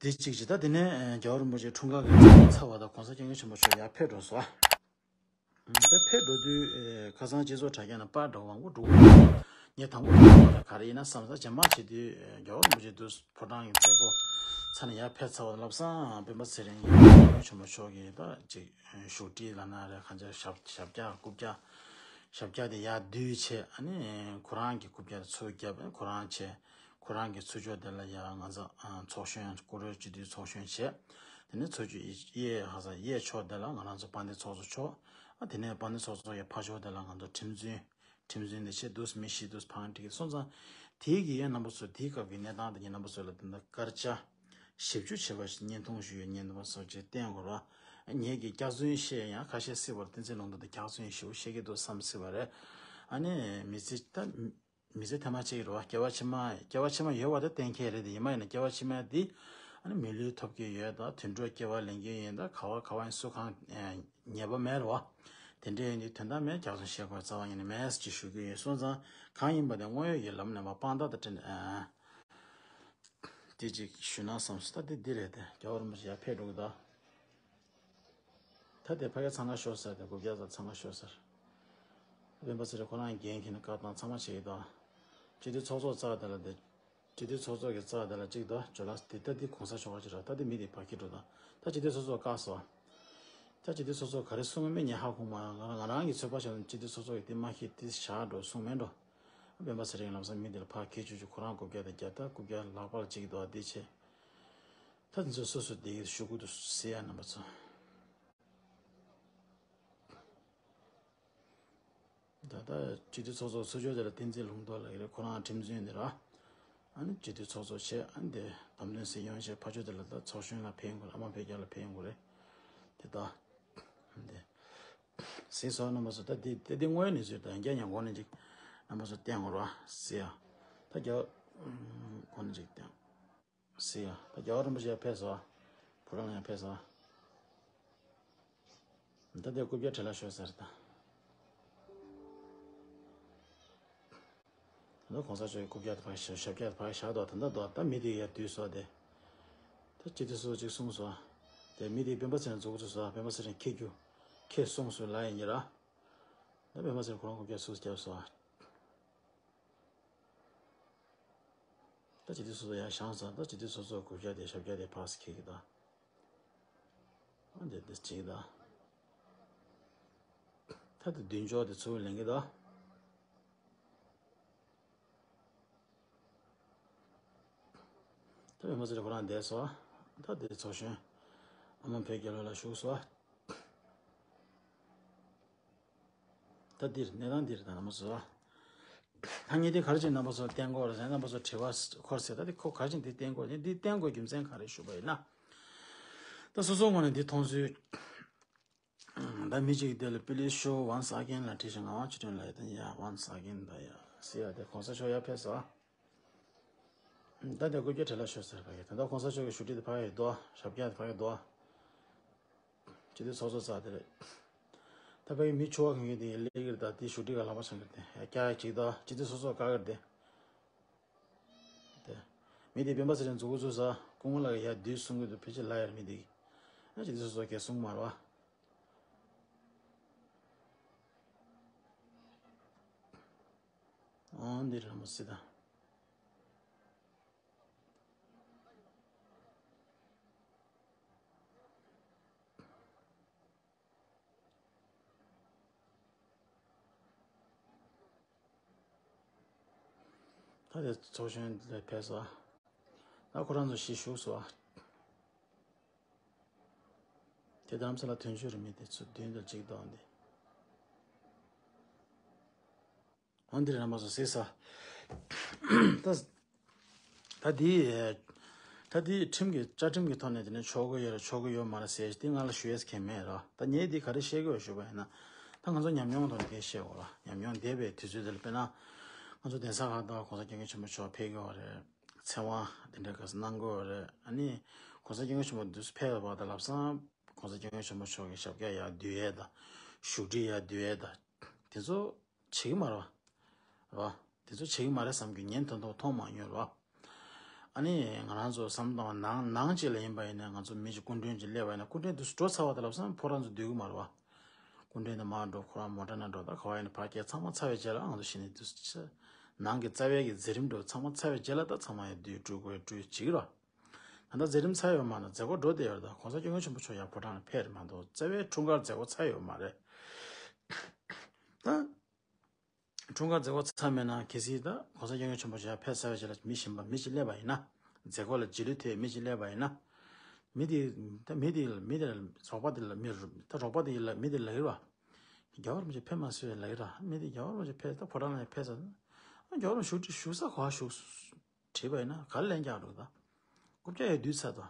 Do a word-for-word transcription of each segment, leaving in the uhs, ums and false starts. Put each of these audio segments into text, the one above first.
དེ་གཅིག་བྱས། ད་དེ་ནས་ཨ་རྒྱལ་བ་རིན་པོ་ཆེ་འཁྲུངས་སྐར་གྱི་ཚར་བ་དང་གོང་ས་སྐྱབས་མགོན་ཆེན་པོ་མཆོག་ཡར་ཕེབས་འགྲོ་སོང་། ད་ཕེབས་འགྲོ་དུས་ཨེ་ཁ་སང་སྤྱི་ཚོགས་དྲ་རྒྱ་ནང་པར་འདྲ་བོ་མང་པོ་འགྲོ་གི་འདུག་ངས་དང་པོ་འགྲོ་བ་ལ་ག་རེ་ཡིན་ན་བསམ་ས། རྗེས་མ་བྱེད་དུས་ཨེ་རྒྱལ་བ་རིན་པོ་ཆེ་དུས་ཕོ་བྲང་གི་མཛད་སྒོ་ཚར་ནས་ཡར་ཕེབས་ཚར་བ་ལབ་སང་སྤེན་པ་ཚེ་རིང་གིས་སྐྱབས་མགོན་ཆེན་པོ་མཆོག་གིས་ད་ཅིག་བཞུགས་ཁྲི་ལབ་ན་རེད། གང་ཅི་ཞབས་ཞབས་བཀྱག་རྐུབ་བཀྱག་ཞབས་བཀྱག་དེ་ཡར་བསྡུས་བྱས། ཨ་ནི་ཁོ་རང་གི་རྐུབ་བཀྱག་དེ་ཚུར་བརྒྱབ། ཁོ་རང་བྱས། ཁོ་རང་གི་ཚུར་ཕྱོགས་དེ་ལ་ཡ་ང་ཚོ་ཨ་ཚོགས་གཞོན་བཀུར་འོས་སྤྱི་འཐུས་ཚོགས་གཞོན་བྱས། དེ་ནས་ཚུར་ཕྱོགས་གཡས་ཧ་ས་གཡས་ཕྱོགས་དེ་ལ་ང་རང་ཚོ་དཔལ་ལྡན་ཚོགས་གཙོ་མཆོག་ཨ་དེ་ནས་དཔལ་ལྡན་ཚོགས་གཙོ་ཡི་ཕར་ཕྱོགས་དེ་ལ་ང་ཚོ་ཁྲིམས་རྫུན་ཁྲིམས་རྫུན་དེ་བྱས་འདུག་མི་ཤི་འདུག་ཕངས་འདྲི་གི་སོང་ཙང་། དེའི་གི་ཡ་རྣམ་པ་ཚོ་དེའི་སྐབས་ཀྱི་གནས་སྟངས་དེ་གི་རྣམ་པ་ཚོ་ལ་དེ་འདྲ་སྐར་ཆ་བཞི་བཅུ་བྱས་པ་ཞིག་བརྙན་ཐུང་ཞུ་ཡ་བརྙན་ཐུང་བ་སོགས་ཅིག་བསྟན་དགོས་ར། ངེད་ཀྱི་སྐྱག་རྫུན་བཤད་ཡང་ཁ་ཤས་སྲིད་པར་བསྟན་འཛིན་ལུང་རྟོགས་དེ་སྐྱག་རྫུན་ཞེ་པོ་བཤད་ཀྱི་འདུག་བསམ་སྲིད་པ་རེད། ཨ་ནི་མི་ཚེ་ད། མི་ཚེ་ཐེངས་མ་གཅིག་རེད་བ། སྐྱེ་བ་ཕྱི་མ་སྐྱེ་བ་ཕྱི་མ་ཡོད་པ་དེ་གཏན་འཁེལ་རེད་དེ། ཡིན་མ་ཡིན་ན་སྐྱེ་བ་ཕྱི་མ་དེ་ཨ་ནི་མི་ལུས་ཐོབ་ཀྱི་ཡོད་ད། དུད་འགྲོ་སྐྱེ་བ་ལེན་གྱི་ཡིན་ད། ག་བ་ག་བ་ཡིན་སུ་གང་ཉེས་པ་མེད་རེད་བ། དེ་འདྲ་ཡིན་དུས་དོན་དག་མེད་སྐྱག་རྫུན་བཤད་དགོས་རྩ་བ་ཉིད་ནས་མེད་ཅེས་ཞུ་གི་ཡོད། སོང་ཙང་གང་ཡིན་པ་དེ་དངོས་ཡོད་ཀྱི་ལམ་ནས་མ་དཔང་རྟགས་དང་བསྟུན་ནས་ཨ་དེ་ཅིག་ཞུ་ན་བསམ་སོང་། ད་དེ་འདི་རེད་དེ། རྒྱལ་བ་རིན་པོ་ཆེ་ཡར་ཕེབས་འགྲོ་གི་ད། ད་དེ་ཕ་གི་ཚང་ཁ་ཤོར་ཟེར་ཏེ་དགུ་བརྒྱ་ཙམ་ཚང་ཁ་ཤོར་ཟེར། སྤེན་པ་ཚེ་རིང་ཁོ་རང་འགན་འཁྱེར་ནས་བཀའ་བཏང་ཚང་མ་བྱེད་ཀྱི་འདུག་སྤྱི་འཐུས་ཚོགས་གཙོ་རྩ་དེ་ལ་དེ། སྤྱི་འཐུས་ཚོགས་གཙོ་གི་རྩ་དེ་ལ་གཅིག་འདུག་ཇོ་ལགས་དེ་ལྟ་དེ་གོང་ས་མཆོག་ག་ཅི་ར་ད་དེ་མི་དེ་ཕར་འཁྱེར་འགྲོ་དང་། ད་སྤྱི་འཐུས་ཚོགས་གཙོ་བཀག་སོང་། ད་སྤྱི་འཐུས་ཚོགས་གཙོ་ག་རེ་གསུང་གི་མེད་ངས་ཧ་གོ་མ་ང་ང་རང་གི་ཚོད་དཔག་བྱས་ན་སྤྱི་འཐུས་ཚོགས་གཙོ་གི་དེ་མ་ཤེས་དེ་བཞག་འགྲོ་གསུང་མེད་འགྲོ། སྤེན་པ་ཚེ་རིང་ལམ་སང་མི་དེ་ལ་ཕར་འཁྱེར་བཅུག་བཅུག་ཁོ་རང་རྐུབ་བཀྱག་དེ་རྒྱག་ད་རྐུབ་བཀྱག་ལག་པ་ལ་གཅིག་འདུག་ཨ་དེ་བྱས། ད་དེ་ཚོ་སོ་སོ་བསྡད་ཀྱི་ཞུ་དགོས་འདུག་ཟེར་ཡ་རྣམ་པ་ཚོ། ད་ལྟ་སྤྱི་འཐུས་ཚོགས་གཙོ་ཚུར་ཕྱོགས་དེ་ལ་བསྟན་འཛིན་ལུང་རྟོགས་ལགས་ཡོད་རེད། ཁོ་རང་ཁྲིམས་རྫུན་དེ་ར། ཨ་ནི་སྤྱི་འཐུས་ཚོགས་གཙོ་བྱས། ཨ་ནི་དེ་བདམས་ཐོན་སྲིད་སྐྱོང་བྱས་ཕར་ཕྱོགས་དེ་ལ་ད་ཚོགས་གཞོན་ལ་ཕེབས་ཡོང་དགོས་རེད། ཨ་མ་བོད་རྒྱལ་ལ་ཕེབས་ཡོང་དགོས་རེད། དེ་ད། དེ། སྲིད་ཚོགས་རྣམ་པ་ཚོ་ད་དེ་དེ་དེ་དངོས་ཡོད་གནས་ཚུལ་དང་རྒྱ་ཉམས་གོང་ནས་ཅིག་རྣམ་པ་ཚོ་བསྟན་དགོས་ར་ཟེར་ཡ། ད་རྒྱ་གོང་ནས་ཅིག་བསྟན། ཟེར་ཡ། ད་རྒྱལ་བ་རིན་པོ་ཆེ་ཡར་ཕེབས་སོང་། ཕོ་བྲང་ལ་ཡར་ཕེབས་སོང་། ད་ལྟའི་རྐུབ་བཀྱག་བྲེལ་ལ་ཤོར་ཟེར་ད། ད་ལྟ་གོང་ས་མཆོག་གི་རྐུབ་བཀྱག་དེ་ཕར་ཞབས་བཀྱག་དེ་ཕར་བཞག་འདུག་ད་ལྟ་འདུག་ད་མི་དེ་ཡར་བསྡུས་སོང་སྟེ། ད་སྤྱི་འཐུས་སུ་གཅིག་གསུངས་སོང་། དེ་མི་དེ་སྤེན་པ་ཚེ་རིང་འཛུགས་འཛུགས་སོང་། སྤེན་པ་ཚེ་རིང་ཁྱེད་རྒྱུ་ཁྱེད་གསུངས་སོང་ལབ་ཡིན་གྱི་ར། ད་སྤེན་པ་ཚེ་རིང་ཁོ་རང་རྐུབ་བཀྱག་ཚུར་བརྒྱབ་སོང་། ད་སྤྱི་འཐུས་སོ་སོ་ཡར་བཞེངས་ཙང་ད་སྤྱི་འཐུས་སོ་སོ་རྐུབ་བཀྱག་དེ་ཞབས་བཀྱག་དེ་ཕར་ཁྱེར་གྱི་ད། ཨ་འདི་འདི་གཅིག་ད། ད་དེ་མདུན་ཅོག་དེ་ཚུར་ལེན་གྱི་ད། ད་སྤེན་པ་ཚེ་རིང་ཁོ་རང་བསྡད་སོང་། ད་དེ་ཚོགས་གཞོན་ཨ་མ་བོད་རྒྱལ་ལོ་ལ་བཞུགས་སོང་། ད་འདིར་གནས་སྟངས་འདིར་ད་ནམ་བཟོ། ཐ་སྙད་དེ་ག་རེ་བྱས་རྣམ་པ་ཚོ་བསྟན་དགོས་རེད་ཟེར་རྣམ་པ་ཚོ་དྲི་བ་འཁོར་ཟེར། ད་དེ་ཁོ་ག་རེ་བྱས་འདི་བསྟན་དགོས་རེད། འདི་བསྟན་དགོས་རྒྱུ་མཚན་ག་རེ་ཞུས་པ་ཡིན་ན། ད་སོ་སོའི་ངོས་ནས་འདི་མཐོང་ཚུལ། ད་མི་གཅིག་དེ་ལ་པི་ལི་ཤོ་ཝན་སི་ཨ་གེན་ལ་བྲིས་ཤིང་ངག་དབང་ཆོས་སྒྲོན་ལ་ཡ་ད་ཡ་ཝན་སི་ཨ་གེན་ད་ཡ་ཟེར་ཡ་དེ་གོང་ས་མཆོག་ཡར་ཕེབས་སོང་། ད་དེ་སྐུ་སྒེར་བྲེལ་ལ་ཤོར་ཟེར་བ་ཡིན། ད་ལྟ་གོང་ས་མཆོག་གི་བཞུགས་ཁྲི་དེ་ཕ་གི་རྡོ་ཞབས་བཀྱག་དེ་ཕ་གི་རྡོ། སྤྱི་འཐུས་ཚོགས་གཙོ་རྩ་དེ་རེད། ད་ཕ་གི་མི་ཆུང་བ་གང་གི་དེ་ཡི་ལས་ཀྱི་རེད། ད་དེ་བཞུགས་ཁྲི་ག་ལམ་པ་ཆང་གི་རེད། དེ་ཡ་བཀྱག་ཅིག་ད་སྤྱི་འཐུས་ཚོགས་གཙོ་བཀག་གི་རེད། དེ་མི་དེ་སྤེན་པ་ཚེ་རིང་མཛུག་གུ་བཙུགས་ས་སྐུ་ངོ་ལགས་ཡ་བདུད་གསུང་གི་འདུག་ཕལ་ཆེར་ལ་ཡར་མི་དེ་ཡ་སྤྱི་འཐུས་ཚོགས་གཙོ་གས་གསུང་མ་རེད་བ། ཨང་འདི་ར་མོ་སི་ད། ད་དེ་ཚོགས་གཞོན་ལ་ཕེབས་སོང་། ད་ཁོ་རང་ཚོ་ཞིག་བཞུགས་སོང་། དེ་རྡ་རམ་ས་ལ་དོན་གཅོད་རིན་མེད་དེ་ཚོ་མདུན་དུ་གཅིག་བསྡད་འདི། འོན་ཏེ་རྣམ་པ་ཚོ་གཟིགས་ས། ད་ད་འདི་ད་འདི་ཁྲིམས་ཀྱི་བཅའ་ཁྲིམས་ཀྱི་ཐོག་ནས་དེ་ནས་ཆོག་གི་ཡོད་རེད་ཆོག་གི་ཡོད་མ་རེད་ཟེར་འདི་ང་ལ་ཞུ་ཡས་མཁན་མེད་ར། ད་ངས་འདི་ག་རེ་བཤད་གི་ཡོད་ཞུ་བ་ཡིན་ན། ད་ང་ཚོ་ཉམས་མྱོང་ཐོག་ནས་དེ་བཤད་འོ་ར། ཉམས་མྱོང་འདས་པའི་དུས་ཚོད་དེ་ལ་དཔེར་ན། ང་ཚོ་གདན་ས་ཁག་ཏུ་གོང་ས་སྐྱབས་མགོན་ཆེན་པོ་མཆོག་ཕེབས་ཀྱི་ཡོད་རེད། ཚེ་དབང་དེ་འདྲ་ག་ས་གནང་གི་ཡོད་རེད། ཨ་ནི་གོང་ས་སྐྱབས་མགོན་ཆེན་པོ་འདུག་སེ་ཕེབས་པ་དང་ལབ་སང་གོང་ས་སྐྱབས་མགོན་ཆེན་པོ་མཆོག་གི་ཞབས་བཀྱག་ཡར་བསྡུ་ཡས་དང་བཞུགས་ཁྲི་ཡར་བསྡུ་ཡས་དང་། དེ་ཚོ་བྱེད་ཀྱི་མ་རེད་བ། རེད་བ། དེ་ཚོ་བྱེད་ཀྱི་མ་རེད་བསམ་གྱི་ཉན་དོན་དུ་མཐོང་མ་མྱོང་རེད་བ། ཨ་ནི་ང་རང་ཚོ་བསམ་བློ་བཏང་བ་ནང་ནང་གཅིག་ལ་ཡིན་པ་ཡིན་ན། ང་ཚོ་མི་གཅིག་སྐུ་མགྲོན་གཅིག་སླེབས་པ་ཡིན་ན། སྐུ་མགྲོན་དེ་ཚོ་འགྲོ་ཚར་བ་དང་ལབ་སོང་ན་ཁོ་རང་ཚོ་སྡོད་ཀྱི་མ་རེད་བ། སྐུ་མགྲོན་དེ་མར་འགྲོ། ཁོ་རང་མོ་ཊ་ནང་འགྲོ། ད་ག་བ་ཡིན་ན་ཕར་སྐྱེལ། ཚང་མ་ཚར་བའི་རྗེས་ལ་ང་ཚོ་གཞི་ནས་དུས་ནང་གི་རྩ་བའི་གི་མཛད་རིམ་འགྲོ། ཚང་མ་ཚར་བའི་རྗེས་ལ་ད་ཚང་མ་ཡར་སྡོད། སྤྲུལ་སྐུ་སྤྲུལ་བྱེད་ཀྱི་རེད། ད་ལྟ་མཛད་རིམ་ཚར་ཡོད་མ་རེད། མཛད་སྒོ་འགྲོ་བསྡད་ཡོད་རེད། ད་༸གོང་ས་༸སྐྱབས་མགོན་ཆེན་པོ་མཆོག་ཡར་ཕོ་བྲང་ལ་ཕེབས་རེད་མ་གཏོགས། རྩ་བའི་འཁྲུངས་སྐར་མཛད་སྒོ་ཚར་ཡོད་མ་རེད། ད་འཁྲུངས་སྐར་མཛད་སྒོ་ཚར་མེད་ན། གལ་སྲིད་ད་༸གོང་ས་༸སྐྱབས་མགོན་ཆེན་པོ་མཆོག་ཡར་ཕེབས་ཚར་བའི་རྗེས་ལ་མི་གཞན་པ་མི་གཅིག་སླེབས་པ་ཡིན་ན། མཛད་སྒོ་ལ་རྗེས་ལུས་ཐེབས་མི་གཅིག་སླེབས་པ་ཡིན་ན། མི་དེ་ད་མི་དེ་མི་དེ་རོགས་པ་དེ་ལ་མི་ད་རོགས་པ་དེ་ལ་མི་དེ་ལབ་ཀྱི་རེད་བ། རྒྱལ་བ་རིན་པོ་ཆེ་ཕེབས་མ་སོང་ལབ་ཀྱི་རེད། མི་དེ་རྒྱལ་བ་རིན་པོ་ཆེ་ཕེབས། ད་ཕོ་བྲང་ལ་ཡར་ཕེབས་ཚར། ཨ་རྒྱལ་བ་རིན་པོ་ཆེ་བཞུགས་བཞུགས་ས་ག་པར་བཞུགས། དྲིས་པ་ཡིན་ན་ག་རེ་ལན་རྒྱག་འགྲོ་ད། རྐུབ་བཀྱག་ཡར་བསྡུས་ཚར་དོ།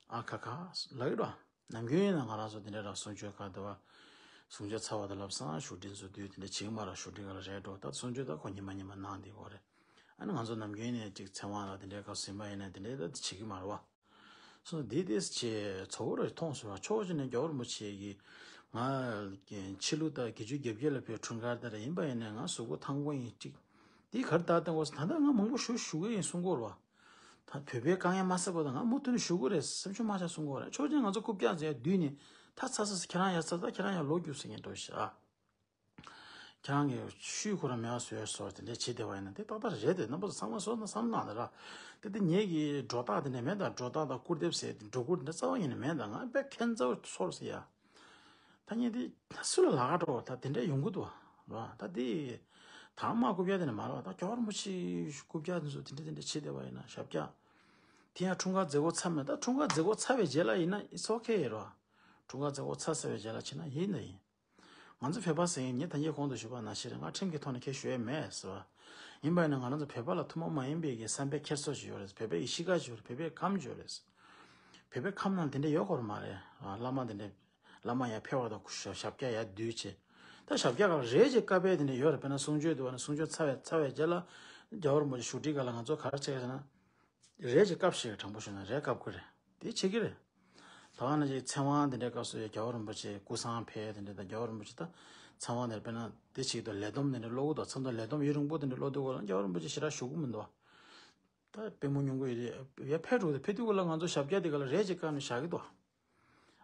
ཨ་ཁ་ཁ་ལབ་ཀྱི་རེད། ནམ་རྒྱུན་ཡིན་ན་ང་རང་ཚོ་དེ་འདྲ་ར་གསུང་ཆོས་ག་དེ་བ། གསུང་ཆོས་ཚར་བ་དང་ལབ་སོང་ན་བཞུགས་ཁྲི་ཚོ་བསྡུས་དེ་འདྲ་བྱེད་ཀྱི་མ་རེད། བཞུགས་ཁྲི་སྒང་ལ་རེད་འགྲོ། ད་གསུང་ཆོས་ད་ཁོ་ཉི་མ་ཉི་མ་གནང་བསྡད་ཀྱི་ཡོད་རེད། ཨ་ནི་ང་ཚོ་ནམ་རྒྱུན་ནས་ཅིག་ཚེ་དབང་ལགས་དེ་འདྲའི་སྐབས་ཟིན་པ་ཡིན་ན་དེ་འདྲའི་ད་བྱེད་ཀྱི་མ་རེད་བ། སོ་འདི་ཏོག་ཙམ་ཚོར་བ་རེ་མཐོང་སོང་བ། ཕྱོགས་གཅིག་ནས་རྒྱལ་བ་རིན་པོ་ཆེ་གིས་ང་ཕྱི་ལོ་ད་བརྒྱད་ཅུ་གྱ་བརྒྱད་ལ་ཕེབས། འཁྲུངས་སྐར་དེ་རེད། ཡིན་པ་ཡིན་ནའི་ང་གཟུགས་པོ་ཐང་པོ་ཡིན། ཅིག་འདི་ག་རེ་ད་ལྟ་འོ་ད་ལྟ་ང་མང་པོ་ཞུ་ཞུ་གི་ཡིན་གསུང་གི་ཡོད་རེད་བ། ད་བོད་པའི་དཀའ་ངལ་མ་སེལ་བར་ད་ང་མུ་མཐུད་ནས་ཞུ་གི་རེད། སེམས་ཤུགས་མ་ཆག་གསུང་གི་ཡོད་རེད། ཕྱོགས་གཅིག་ང་ཚོ་རྐུབ་བཀྱག་ཟེར་ཡ་བསྡུས་ནས་ད་ཚར་ཚར་ཟེར། ཁྱེད་རང་ཡར་ཚར། ད་ཁྱེད་རང་ཡར་ལོག་རྒྱུགས་ཟེར་མཁན་འདྲ་བོ་ཞིག་ཨ། ཁྱེད་རང་གིས་ཤུལ་ཁོ་རང་མེད་པ་བཟོས་སོ་དེ་འདྲ་བྱེད་བསྡད་པ་ཡིན་ན་དེ་ཏག་ཏག་རེད་དེ། རྣམ་པ་ཚོ་ཚང་མ་བཟོ་ན་བསམ་གནང་དེ་ར། དེ་དེ་ངེད་ཀྱི་སྒྲོ་བཏགས་དེ་འདྲ་མེད་ད། སྒྲོ་བཏགས་དང་སྐུར་འདེབས་ཟེར་སྒྲོ་སྐུར་འདི་རྩ་བ་ཉིད་ནས་མེད་ད། ང་དཔེ་ཁྱད་མཚར་ཚོར་ཟེར་ཡ། ད་ངས་དེ་སུ་ལ་ལབ་ག་འགྲོ། ད་དེ་འདྲ་ཡོང་གི་འདུག་ར། ད་དེ་ད་མ་རྐུབ་བཀྱག་དེ་འདྲ་མ་རེད་བ། ད་རྒྱལ་བ་རིན་པོ་ཆེ་རྐུབ་བཀྱག་དེ་ཚོ་དེ་འདྲ་དེ་འདྲ་བྱེད་བསྡད་པ་ཡིན་ན་ཞབས་བཀྱག་དེ་ཡང་འཁྲུངས་སྐར་མཛད་སྒོ་ཚར་མེད། ད་འཁྲུངས་སྐར་མཛད་སྒོ་ཚར་བའི་རྗེས་ལ་ཡིན་ན་it's okay ར། འཁྲུངས་སྐར་མཛད་སྒོ་ཚར་ཚར་བའི་རྗེས་ལ་བྱས་ན་ཡིན་ད་ཡིན། ང་ཚོ་བོད་པ་ཟེར་མཁན་ངས་ད་ངས་གོང་དུ་ཞུས་པ་ནང་བཞིན་རེད། ང་ཁྲིམས་ཀྱི་ཐོག་ནས་ཁྱེད་ཞུ་ཡས་མེད་ཟེར་བ། ཡིན་པ་ཡིན་ན་ང་རང་ཚོ་བོད་པ་ལ་ཐུན་མོང་མ་ཡིན་པའི་གི་བསམ་པའི་འཁྱེར་སོ་ཞིག་ཡོད་རེད། བོད་པའི་གི་གཤིས་ཀ་ཞིག་ཡོད་རེད། བོད་པའི་ཁམས་ཞིག་ཡོད་རེད། བོད་པའི་ཁམས་ནང་དེ་འདྲ་ཡོད་སྐོར་མ་རེད། བླ་མ་དེ་འདྲ་བླ་མ་ཡར་ཕེབས་པ་དང་ཞབས་བཀྱག་ཡར་བསྡུས་བྱས། ད་ཞབས་བཀྱག་ག་རེད་ཅེས་བཀའ་སྤེལ་དེ་འདྲ་ཡོད་རེད། དཔེར་ན་གསུང་ཆོས་འདུག་བ་ན་གསུང་ཆོས་ཚར་བའི་ཚར་བའི་རྗེས་ལ་རྒྱལ་བ་རིན་པོ་ཆེ་བཞུགས་ཁྲི་སྒང་ལ་ང་ཚོ་ག་རེ་བྱེད་ཀྱི་ཟེར་ན། རེད་ཅེས་སྐབས་ཤིག་དྲང་པོ་ཞུས་ན་རེད། སྐབས་ཀྱི་རེད། དེ་བྱེད་ཀྱི་རེད། ད་ག་ནང་བཞིན་ཚེ་དབང་དེ་འདྲའི་སྐབས་སུ་ཡང་རྒྱལ་བ་རིན་པོ་ཆེ་སྐུ་སངས་ཕེབས་དེ་འདྲ་དང་། རྒྱལ་བ་རིན་པོ་ཆེ་ད་ཚེ་དབང་དེར་དཔེར་ན་དེ་ཅིག་ཏུ་ལས་བསྡོམས་དེ་འདྲ་ཀློག་གི་འདུག་མཚམས་དུ་ལས་བསྡོམས་ཡུན་རིང་པོ་དེ་འདྲ་ཀློག་དུས་སྐབས་ལ་རྒྱལ་བ་རིན་པོ་ཆེ་ཞེ་དྲག་བཞུགས་ཀྱི་མི་འདུག་ད་དཔེ་མོ་ཉུང་གི་ཡོད་རེད། ཡར་ཕེབས་འགྲོ་གི་འདུག་ཕེབས་དུས་སྐབས་ལ་ང་ཚོ་ཞབས་བཀྱག་དེ་སྒང་ལ་རེད་ཅེས་བཀག་ནས་བཞག་གི་འདུག་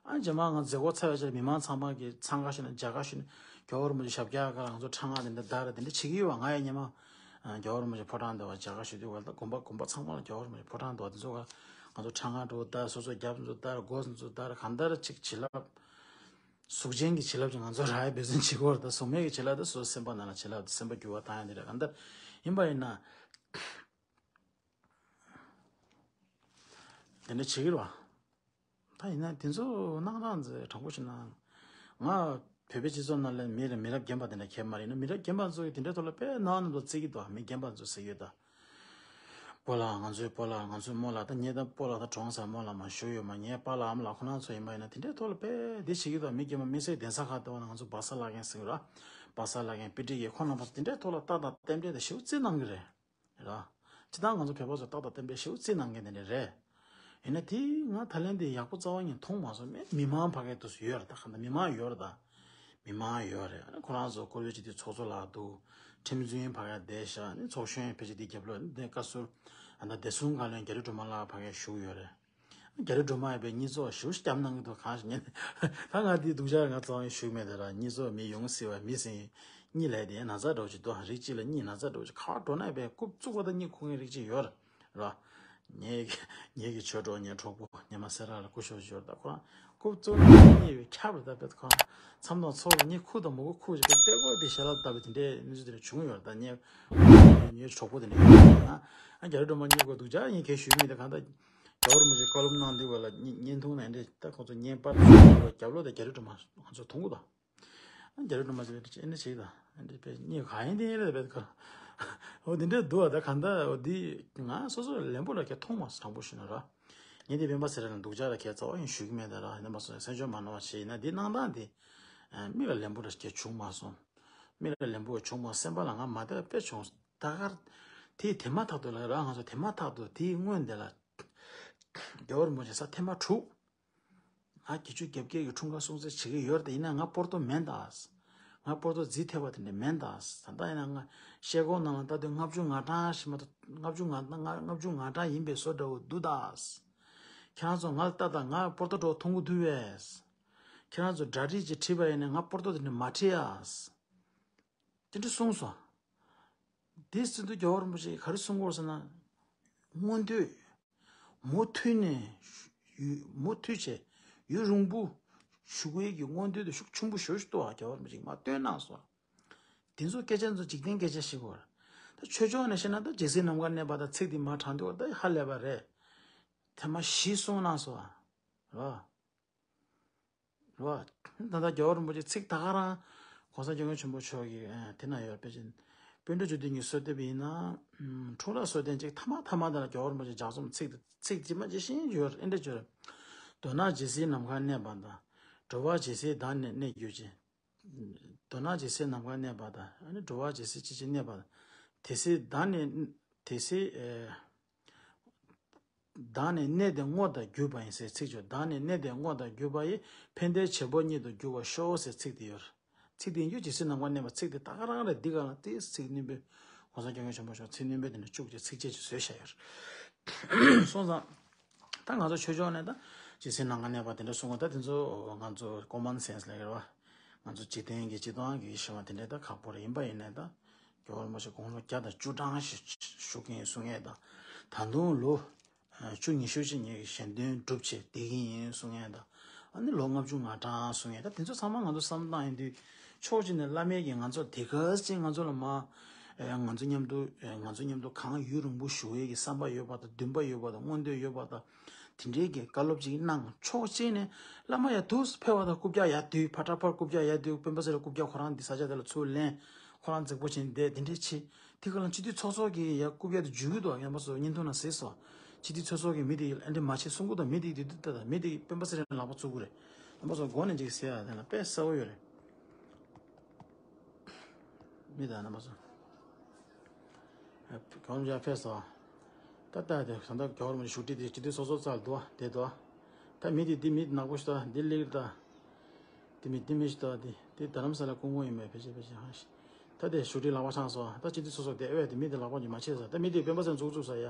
ཨ་རྗེས་མ་ང་མཛད་སྒོ་ཚར་བའི་རྗེས་ལ་མི་མང་ཚང་མ་གིས་འཚང་ཁ་བྱས་ནས་མཇལ་ཁ་ཞུས་ནས་རྒྱལ་བ་རིན་པོ་ཆེ་ཞབས་བཀྱག་སྒང་ལ་ང་ཚོ་ཁྲ་མངར་དེ་འདྲ་བསྡད་རེད། དེ་འདྲ་བྱེད་ཀྱི་ཡོད་པ། ང་ཡང་སྔོན་མ་རྒྱལ་བ་རིན་པོ་ཆེ་ཕོ་བྲང་དེ་བ་མཇལ་ཁ་ཞུ་དུས་སྐབས་ལ་དགོན་པ་དགོན་པ་ཚང་མ་ལ་རྒྱལ་བ་རིན་པོ་ཆེ་ཕོ་བྲང་དེ་བ་དེ་ཚོ་ག་ང་ཚོ་ཁྲ་མངར་འདྲ་བོ་བསྡད། སོ་སོ་རྒྱབ་འདྲ་བོ་བསྡད། སྒོ་འདྲ་བོ་བསྡད། གང་ལྟར་ཅིག་བྱིན་རླབས། གཟུགས་ཅན་གྱི་བྱིན་རླབས་ཅིག་ང་ཚོ་རག་ཡ་འབད་བརྩོན་བྱེད་ཀྱི་ཡོད་རེད། ད་གཟུགས་མེད་ཀྱི་བྱིན་རླབས་དེ་སོ་སོ་སེམས་པ་ནང་ལ་བྱིན་རླབས་དེ་སེམས་པ་འགྱུར་བ་བཏང་ཡ་དེ་རེད། གང་ལྟར་ཡིན་པ་ཡིན་ན། དེ་འདྲ་བྱེད་ཀྱི་རེད་བ། ད་ཡིན་ན་དེ་ཚོ་གནང་སྟངས་ཚོ་དྲང་པོ་བཤད་ན། ང་བོད་པའི་སྤྱི་ཚོགས་ནང་ལ་མི་རེ་མི་རབས་རྒན་པ་དེ་འདྲ་གས་མ་རེད། ཡིན་ན་མི་རབས་རྒན་པ་ཚོ་གིས་དེ་འདྲའི་ཐོག་ལ་དཔེ་གནའ་བོའི་རྣམ་པ་བརྩི་གི་འདུག་མི་རྒན་པ་ཚོ་ཟེར་གྱི་ཡོད་ད། སྤོ་ལགས་ང་ཚོའི་སྤོ་ལགས་ང་ཚོའི་རྨོ་ལགས། ད་ངས་ད་སྤོ་ལགས་ད་གྲོངས་ཚར། རྨོ་ལགས་མ་ཞུ་ཡོད་མ། ངའི་པཱ་ལགས་ཨ་མ་ལགས་ཁོ་རང་ཚོ་ཡིན་པ་ཡིན་ན་དེ་འདྲའི་ཐོག་ལ་དཔེ་དེ་བྱེད་ཀྱི་འདུག་མི་རྒན་པ་མི་སེར་གདན་ས་ཁག་ལྟ་བ་ན་ང་ཚོ་སྦག་ས་བླ་རྒན་ཟེར་གྱི་རེད། སྦག་ས་བླ་རྒན་དཔེ་ཁྲིད་ཀྱི་ཁོང་རྣམ་པ་དེ་འདྲའི་ཐོག་ལ་ཏག་ཏག་རྟེན་འབྲེལ་དེ་ཞེ་པོ་བརྩི་གནང་གི་རེད། ར། སྤྱིར་བཏང་ང་ཚོ་བོད་པ་ཚོ་ཏག་ཏག་རྟེན་འབྲེལ་ཞེ་པོ་བརྩི་གནང་མཁན་དེ་འདྲ་རེད། ཡིན་ན་དེ་ང་ད་ལན་དེ་ཡག་པོ་རྩ་བ་ཉིད་མཐོང་མ་སོང་། མི་མི་མང་ཕ་གའི་དུས་སུ་ཡོད་རེད་ད། གང་ལྟར་མི་མང་ཡོད་རེད་ད། མི་མང་ཡོད་རེད། ཨ་ནི་ཁོ་རང་ཚོ་སྐོར་བའི་སྤྱི་འཐུས་ཚོགས་གཙོ་ལགས་འདུག་ཁྲིམས་རྩོད་ཕ་གའི་བསྡད་ཤག་ཨ་ནི་ཚོགས་གཞོན་ཕལ་ཆེར་དེ་རྒྱབ་ལོགས་ཨ་ནི་བཀའ་ཟུར་ཨ་ད་བདེ་སྲུང་བཀའ་བློན་རྒྱ་རི་སྒྲོལ་མ་ལགས་ཕ་གའི་བཞུགས་ཡོད་རེད། རྒྱ་རི་སྒྲོལ་མ་ཡིན་པའི་གཉིས་ཚོགས་ཞེ་པོ་སྐྱབས་གནང་གི་འདུག་གང་ཞིག་ཉན། ད་ང་དེའི་སྡུག་ཅག་ང་རྩ་བ་ཞུ་གི་མེད་དེ་ར། གཉིས་ཚོགས་མི་ཡོང་སྲིད་པ་མི་ཟིན། གཉིད་ལས་དེ་ན་ཚ་འདྲ་བོ་ཅིག་འདུག་རིགས་གཅིག་ལ་གཉིད་ན་ཚ་འདྲ་བོ་ཅིག་ག་པར་འགྲོ་ན་ཡིན་པའི་རྐུབ་བཙུགས་པ་དང་གཉིད་ཁུག་མཁན་རིགས་གཅིག་ཡོད་ར། ངའི་ངའི་གི་ཆོས་གྲོགས་ངའི་གྲོགས་པོ་ཉི་མ་སེ་ར་ལ་སྐུ་ཞབས་ཞོར་ད་ཁོ་རང་རྐུབ་བཙུགས་ནས་གཉིད་ཁྱབ་རེད། ད་དཔེ་ཁོ་རང་མཚམས་དང་ཚོགས་ལ་གཉིད་ཁུག་དང་མ་ཁུག་ཁུག་ཅིག་དཔེ་དཔེ་ཀོ་དེ་ཞལ་ལག་བཏབ་པའི་དེ་འདྲའི་གནས་ཚུལ་དེ་འདྲ་བྱུང་ཡོད་རེད། ད་ངའི་ངའི་གྲོགས་པོ་དེ་འདྲ་ཡོད་རེད། ང་རྒྱ་རི་སྒྲོལ་མ་གཉིས་ཀོ་སྡུག་ཅག་ཡིན་གལ་ཞུས་མེད། ད་གང་ལྟར་རྒྱལ་བ་རིན་པོ་ཆེ་བཀའ་སློབ་གནང་དུས་བ་ལ་བརྙན་བརྙན་ཐུང་ནང་འདྲ་ད་ཁོང་ཚོ་བརྙན་པར་རྒྱབ་ལོགས་དེ་རྒྱ་རི་སྒྲོལ་མ་ང་ཚོ་མཐོང་གི་འདུག་རྒྱ་རི་སྒྲོལ་མ་ཟེར་བའི་ཨེ་འདྲ་བྱེད་ད་ཨེ་འདྲ་བྱེད་གཉིས་ག་ཡིན་དེ་ཡིན་རེད་བས་ཁ། འོ་དེ་འདྲ་འདུག་བ། ད་གང་ལྟར་འོ་འདི་ང་སོ་སོ་ལ་ལན་པོ་ར་ཁྱེད་མཐོང་མ་སོང་དྲང་པོ་ཞུས་ན་ར། ངས་འདི་སྤེན་པ་ཚེ་རིང་ལ་སྡུག་ཅག་ར་ཁྱེད་རྩ་བ་ཡིན་ཞུ་གི་མེད་ད་ར། ཡིན་ན་མ་སོང་སེམས་ཆུང་མ་གནང་བ་བྱེད། ཡིན་ན་འདི་གནང་སྟངས་འདི་མིག་ལ་ལན་པོ་ར་ཁྱེད་བྱུང་མ་སོང་། མིག་ལ་ལན་པོ་བྱུང་མ་སོང་། སེམས་པ་ལ་ང་མ་བདེ་བ་དཔེ་བྱུང་། ད་གར་དེའི་དེ་མ་ཐག་ཏུ་ལ་ར་ང་ཚོ་དེ་མ་ཐག་ཏུ་དེའི་སྔོན་དེ་ལ་རྒྱལ་བ་རིན་པོ་ཆེ་ས་ཐེངས་མ་དྲུག་ང་བརྒྱད་ཅུ་གྱ་བརྒྱད་ཀྱི་འཁྲུངས་སྐར་སྲུང་བརྩི་བྱེད་ཀྱི་ཡོད་རེད། ཡིན་ན་ང་སྤོར་ཏོ་མེད་ད། ང་པོར་ཏོ་རྫིག་ཐལ་བ་དེ་འདྲ་མིན་ད། ད་ལྟ་ཡིན་ན་ང་ཤེལ་སྒོ་ནང་ལ་ལྟ་དུས་ལྔ་བཅུ་ང་གྲངས་ཤིག་མ་གཏོགས་ལྔ་བཅུ་ང་ལྔ་བཅུ་ང་གྲངས་ཡིན་པའི་བཟོ་འདྲ་བོ་འདུག་ད། ཁྱེད་རང་ཚོ་ང་ལ་ལྟ་ད། ང་པོར་ཏོ་འདྲ་བོ་མཐོང་གི་འདུག་བས། ཁྱེད་རང་ཚོ་འདྲ་འདྲིས་ཅིག་བྲིས་པ་ཡིན་ན་ང་པོར་ཏོ་དེ་འདྲ་མ་བྲིས་ཨ། དེ་འདྲ་གསུངས་སོང་། དེའི་ཚུལ་དུ་རྒྱལ་བ་རིན་པོ་ཆེས་ག་རེ་གསུང་གི་ཡོད་ཟེར་ན། མངོན་འདོད་མུ་མཐུད་ནས་ཡུན་མུ་མཐུད་བྱས་ཡུན་རིང་པོ་བཞུགས་པའི་གི་མངོན་འདོད་དེ་ཤུགས་ཆེན་པོ་ཞེ་པོ་ཞིག་འདུག་ཨ། རྒྱལ་བ་རིན་པོ་ཆེས་མར་བཏོན་གནང་སོང་། དེ་ཚོ་སྐད་ཆ་ཚོ་འཇིག་རྟེན་སྐད་ཆ་ཞིག་གོ། ད་ཆོས་ཕྱོགས་ནས་བཤད་ན་ད་ཇི་སྲིད་ནམ་མཁའ་གནས་པ་དང་ཚིག་དེ་མར་དྲངས་དུས་ད་ཧ་ལས་པ་རེད། ཐེངས་མ་བཞི་གསུངས་གནང་སོང་ཨ། རོ། རོ། ད་ལྟ་རྒྱལ་བ་རིན་པོ་ཆེ་ཚིག་ད་ག་རང་༸གོང་ས་༸སྐྱབས་མགོན་ཆེན་པོ་མཆོག་གིས་ཨ་དེ་ན་ཡོད་པ་ཅིན། པཎ་གྲུབ་བཅུ་བདུན་གྱི་གསོལ་འདེབས་ཡིན་ན། ཨུམ། འཁྲུངས་རབས་སྲོལ་རྟེན་གཅིག་ཐ་མ་ཐ་མ་དེ་ལ་རྒྱལ་བ་རིན་པོ་ཆེ་ལྗགས་རྩོམ་ཚིག་ཚིག་ཇི་མ་ཇི་བཞིན་ཡོད། ཨེ་འདྲ་བྱོས། མདོར་ན་ཇི་སྲིད་ནམ་མཁའ་གནས་པ་དང་། འགྲོ་བ་ཇི་སྲིད་བདག་ནི་གནས་གྱུར་ཅིག་མདོར་ན་ཇི་སྲིད་ནམ་མཁའ་གནས་པ་དང་། ཨ་ནི་འགྲོ་བ་ཇི་སྲིད་ཅི་ཕྱིར་གནས་པ་དང་། དེ་སྲིད་བདག་ནི་དེ་སྲིད་ཨེ། བདག་ནི་གནས་དེ་བསྔོ་དང་བརྒྱུད་པ་ཡིན་ཟེར་ཚིག་ཅིག་བདག་ནི་གནས་དེ་བསྔོ་དང་བརྒྱུད་པ་ཡིས། ཕན་བདེའི་བྱེད་པོ་ཉིད་དུ་འགྱུར་བར་ཤོག་ཟེར་ཚིག་དེ་ཡོད། ཚིག་དེ་ཡིན་རྒྱུ་ཇི་སྲིད་ནམ་མཁའ་གནས་པ་ཚིག་དེ་ད་ག་རང་རེད། འདི་ག་ལ་དེ་ཚིག་རྣོན་པོས། ༸གོང་ས་༸སྐྱབས་མགོན་ཆེན་པོ་མཆོག་ཚིག་རྣོན་པོས་དེ་འདྲ་བཅུག་ཅིག་ཚིགས་བཅད་ཅིག་བཟོས་བཞག་ཡོད། སོང་ཙང་། ད་ང་ཚོ་ཆོས་ཕྱོགས་ནས་ད་ཇི་སྲིད་ནམ་མཁའ་གནས་པ་དེ་འདྲ་གསུང་གི། ད་དེ་ཚོ་ང་ཚོ་ཀོ་མན་སེན་སི་ལབ་ཀྱི་རེད་བ། ང་ཚོ་འཇིག་རྟེན་གྱི་སྤྱིར་བཏང་གི་ཤེས་པ་དེ་འདྲ་ད་ཁག་པོ་རེད། ཡིན་པ་ཡིན་ནའི་ད་རྒྱལ་བ་རིན་པོ་ཆེ་དགུང་ལོ་བརྒྱ་དང་བཅུ་གྲངས་ཤིག་བཞུགས་ཀྱི་ཡིན་གསུང་མཁན་དང་། ད་དུང་ལོ་བཅུ་ཉི་ཤུ་ཅིག་ངེད་ཀྱི་ཞལ་འདོན་སྒྲུབ་བྱེད་བསྡད་ཀྱི་ཡིན་གསུང་མཁན་དང་། ཨ་ནི་ལོ་ལྔ་བཅུ་ང་གྲངས་གསུང་མཁན། ད་དེ་ཚོ་ཚང་མ་ང་ཚོ་བསམ་བློ་བཏང་ཡོང་དུས། ཕྱོགས་གཅིག་ནས་བླ་མས་ཀྱིས་ང་ཚོ་དེ་ག་ཚོད་ང་ཚོ་ལ་མ། ཨེ། ང་ཚོ་མཉམ་དུ། ཨེ། ང་ཚོ་མཉམ་དུ་གང་ཡུན་རིང་པོ་བཞུགས་ཡས་ཀྱི་བསམ་པ་ཡོད་པ་དང་། འདུན་པ་ཡོད་པ་དང་། མངོན་འདོད་ཡོད་པ་དང་། དེ་འདྲའི་གི་བཀའ་སློབ་ཅིག་གནང་། ཕྱོགས་གཅིག་ནས་བླ་མ་ཡར་འདུག་ཕེབས་པ་དང་རྐུབ་བཀྱག་ཡར་བསྡུས། ཕར་ཕར་རྐུབ་བཀྱག་ཡར་བསྡུས། སྤེན་པ་ཚེ་རིང་རྐུབ་བཀྱག་ཁོ་རང་འདི་ས་ཆ་དེ་ལ་ཚུར་ལེན། ཁོ་རང་རྫིག་པོ་བྱས་ནས་བསྡད། དེ་འདྲའི་ཆེ། དེ་ག་ལ་སྤྱི་འཐུས་ཚོགས་གཙོ་གིས་ཡར་རྐུབ་བཀྱག་དེ་འཇུས་ཀྱི་འདུག་རྣམ་པ་ཚོ་བརྙན་ཐུང་ནང་གཟིགས་སོང་། སྤྱི་འཐུས་ཚོགས་གཙོ་གིས་མི་དེ་ཨ་འདྲ་མ་བྱེད་གསུང་གི་འདུག་མི་དེ་དེ་དུས་ད་ལྟ་མི་དེ་སྤེན་པ་ཚེ་རིང་ལག་པ་བཙུགས་ཀྱི་རེད། རྣམ་པ་ཚོ་མགོ་ནས་ཅིག་གཟིགས་ཨ། དེ་ལ་དཔེ་གསལ་པོ་ཡོད་རེད། མི་དང་རྣམ་པ་ཚོ། གོམ་རྒྱག་ཕེབས་སོང་། ད་ལྟ་དེ་ད་ལྟ་རྒྱལ་བ་རིན་པོ་ཆེ་བཞུགས་ཁྲི་དེ་སྤྱི་འཐུས་ཚོགས་གཙོ་རྩ་ལ་འདུག་བ། དེ་འདུག་བ། ད་མི་དེ་འདི་མི་ནག་པོ་ཞིག་ད། འདི་ལེགས་ད། འདི་མི་འདི་མི་ཞིག་ད། འདི་འདི་རྡ་རམ་ས་ལ་སྐུ་ངོ་ཡིན་པས། ཕལ་ཆེར་ཕལ་ཆེར་ཧང་ཤི། ད་དེ་བཞུགས་ཁྲི་ལག་པ་འཆང་སོང་། ད་སྤྱི་འཐུས་ཚོགས་གཙོ་དེ་ཨེ་དེ་མི་དེ་ལག་པ་ཉི་མ་ཆད་སོང་། ད་མི་དེ་སྤེན་པ་ཚེ་རིང་འཛུགས་བཙུགས་སོང་ཡ།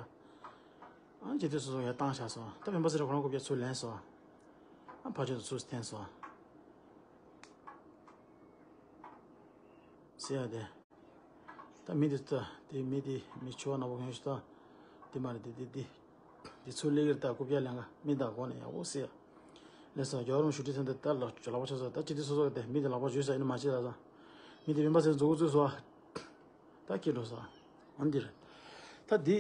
ཨ་སྤྱི་འཐུས་ཚོགས་གཙོ་ཡར་བཏང་བཞག་སོང་། ད་སྤེན་པ་ཚེ་རིང་ཁོ་རང་རྐུབ་བཀྱག་ཚུར་ལེན་སོང་། ཨ་ཕར་ཕྱོགས་སུ་ཚུར་འཐེན་སོང་། ཟེར་ཡ་དེ། ད་མི་དེ་ད་དེ་མི་དེ་མི་ཆུ་བ་ནག་པོ་གྱོན་ཞིག་ད། དེ་མ་རེད། དེ་དེ་དེ་དེ་ཚུར་སླེབས་ཀྱི་རེད། ད་རྐུབ་བཀྱག་ལེན་ག་མི་དང་སྒོ་ནས་ཡག་པོ་ཟེར་ཡ། ལགས་སོ། རྒྱལ་བ་རིན་པོ་ཆེ་བཞུགས་ཁྲི་ཚང་དེ་ད་ལག་ལག་པ་ཆག་སོང་། ད་སྤྱི་འཐུས་ཚོགས་གཙོ་དེ་མི་དེ་ལག་པ་འཇུས་སོང་། ཡིན་ན་མ་བྱེད་ལ་ད། མི་དེ་སྤེན་པ་ཚེ་རིང་འཛུགས་འཛུགས་སོང་། ད་སྐྱིད་འགྲོ་སོང་། ཨ་འདིར། ད་འདི།